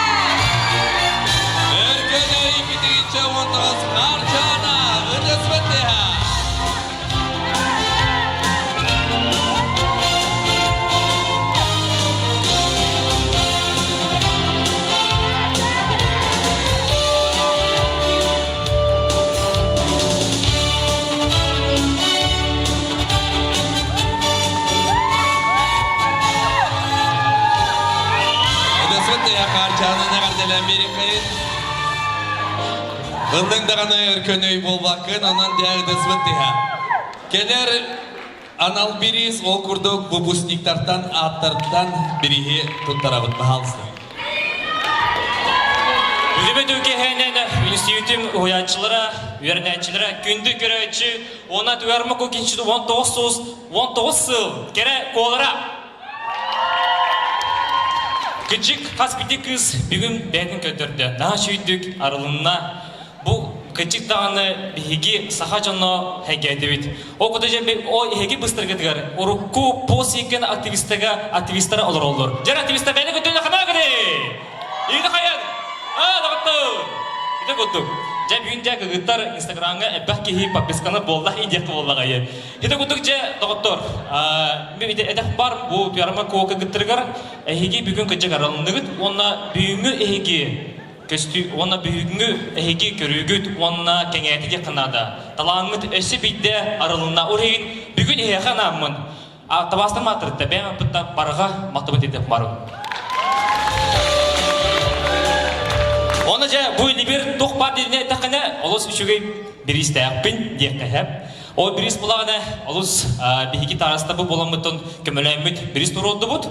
Speaker 6: Өркөн өй 2019 Харчана ытыс баттыһа! Ытыс Харчаанын эҕэрдэлээн биэриэххэйин. Ыллыҥ даҕаны өркөн өй буолбаккын, онон дьэ ытыспыт тиһэ. Кэлэр анал бириис ол курдук выпускниктартан ааттарыттан бирииһи туттарабыт, пожалуйста.
Speaker 14: Үлэбит үкэһэнэн институтум уһуйааччылара, үөрэнээччилэрэ, күндү көрөөччү уонна Туярма Кукинчит 19 сыл 19 сыл кэрэ куолара. Кыдьык хас биирдии кыыс бүгүн бэйэтин көрдөрдө. Наһаа үчүгүйдүк арылынна. Бу кыдьык даҕаны биһиги саха дьоно хэгээтибит. Ол куту дьэ о эһиги быстаргытыгар урукку постиген активистага активистара олороллор. Дьэр активистар бэйэни көтүнэ ханаа гыны! Иги хайан! Аа, доҕоттор! Ити курдук. Дьэ бүгүн дьэ кыгыттар Инстаграмҥа элбэх киһи подписканы буолла идиэххэ буоллаҕайы. Ити курдук дьэ доҕоттор, этэх бар бу Туярма Куо кыгыттарыгар эһиги бүгүн кыдьык арылынныгыт уонна бүгүҥҥү эһиги көстүү уонна бүгүҥҥү эһиги көрүүгүт уонна кэҥээтэ диэххэ наада. Талааҥҥыт өссө биирдэ арылынна. Ол иһин бүгүн эһиэхэ анааммын табаастан маатырытта бэйэм аппыттан барҕа махтабыт этэ барым. Оны дьэ бу илибир туох баар диэни эттэххинэ олус үчүгэй бириистээхпин диэххэ сөп. Ол бириис булаҕына олус биһиги таарыстабы буоламмыттан көмөлөөммүт бириис туруордубут.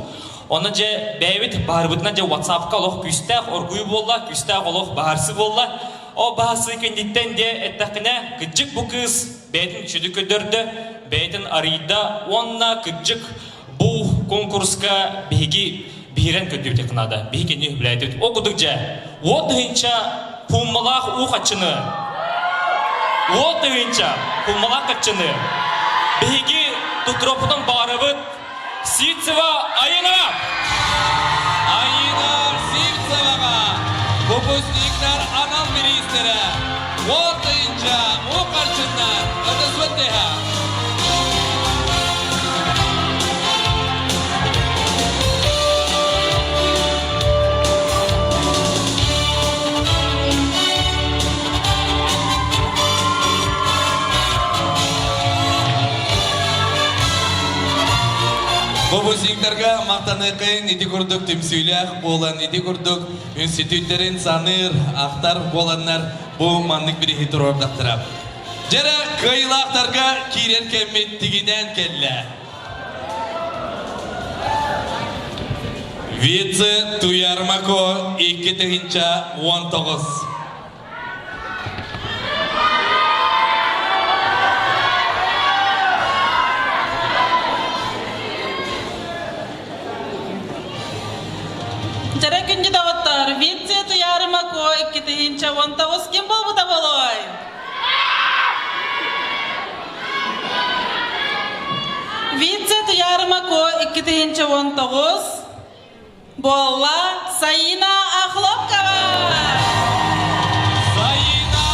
Speaker 14: Онно дьэ бэйэбит баһарбытынан дьэ WhatsApp-ка олох күүстээх оргуйу буолла, күүстээх олох баһарсы буолла. Ол баһарсы кэнниттэн дьэ эттэххинэ, кырдьык бу кыыс бэйэтин сүдү көрдөрдө, бэйэтин арыйда уонна кырдьык бу конкурска биһиги биһирэн көрдүүбүт наада. Биһиги кини үбүлээтибит. Ол курдук дьэ, уот тыһыынча пуммалаах уу хаччыны, уот тыһыынча пуммалаах хаччыны биһиги тутуроппутун баҕарабыт Сивцева Айына!
Speaker 6: Айына Сивцеваҕа выпускниктар анал бириистэрэ уон тыһыынча уу харчыннан ытыспыт тыһа. махтаныаххайын ити курдук түмсүүлээх буолан, ити курдук үнсүтүүттэрин саныыр, ахтар буоланнар бу маннык бириһи туруордахтара. Дьэрэ кыайыылаахтарга киирэр кэммит тигинээн кэллэ. Вице Туярмако 2019.
Speaker 18: Дьэрэ күндү доҕоттор, Вице Туйаарыма Куо 2019 ким буолбута буолуой? Вице Туйаарыма Куо 2019 буолла Саина Охлопкова!
Speaker 6: Саина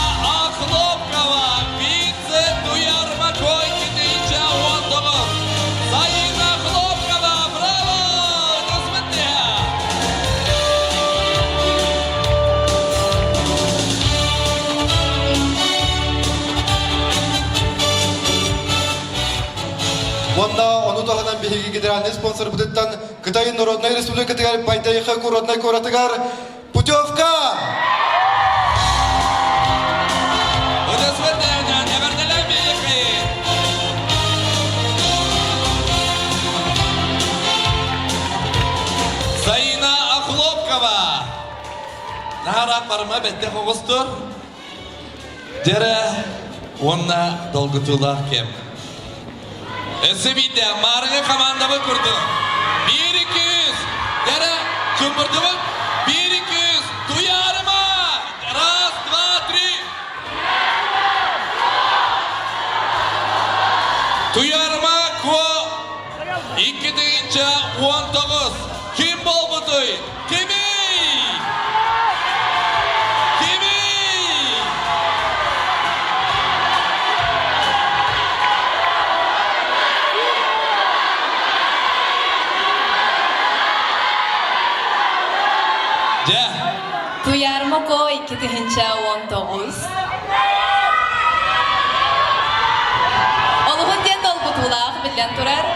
Speaker 6: Охлопкова, вице Туйаарыма Куо 2019. Саина Охлопкова, браво! Көсмөттүһэ!
Speaker 9: Уонна ону таһынан биһиги генеральный спонсорбытыттан Кытай Народнай Республикатыгар Байдайха курортнай куоратыгар путевка!
Speaker 6: Саина Охлопкова! Наһараат барыма бэттэх оҕустур. Дьэрэ уонна долгутуулаах кэм. Өссө биирдэ маарыҥы командабыт курдук. Биир икки үс. Дьэрэ чумпурдубут. Биир икки үс. Туйаарыма! Раз, два, три. Туйаарыма Куо 2019. Ким буолбутуй? Кимий? Кимий? Дьэ.
Speaker 2: Туйаарма Ко 2019. Олуһун диэн долгутуулаах биллэн турар.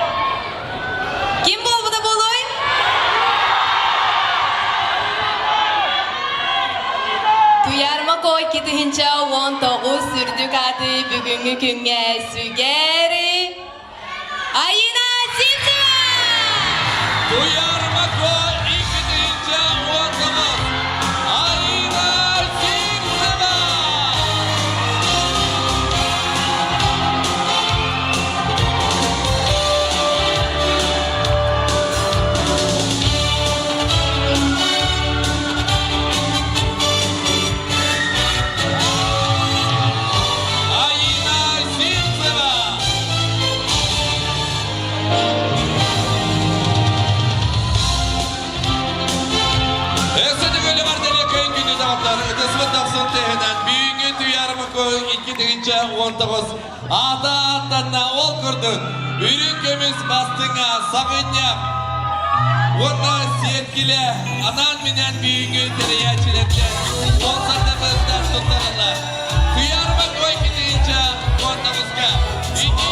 Speaker 2: Ким буолбута буолуой? Туйаарма Ко 2019 үрдүк ааты бүгүҥҥү күҥҥэ сүгэри Айина Сивцева!
Speaker 6: Туйаарма Ко 2019 Айина Сивцева! Айина Сивцева! Өссө төгүлү бардалия көйн күнү доҕоттор ытыспыт дохсун тыһынан бүгүҥҥү туйаармаку 2019 аата ааттанна ол курдук үрүҥ көмүс бастыҥа саҕынньах уонна сиэркилэ анаан-минээн бүгүҥҥү тэрийээччилэртэн спонсордарыттан туттарыллар. Туйаарма 2019-ка ити.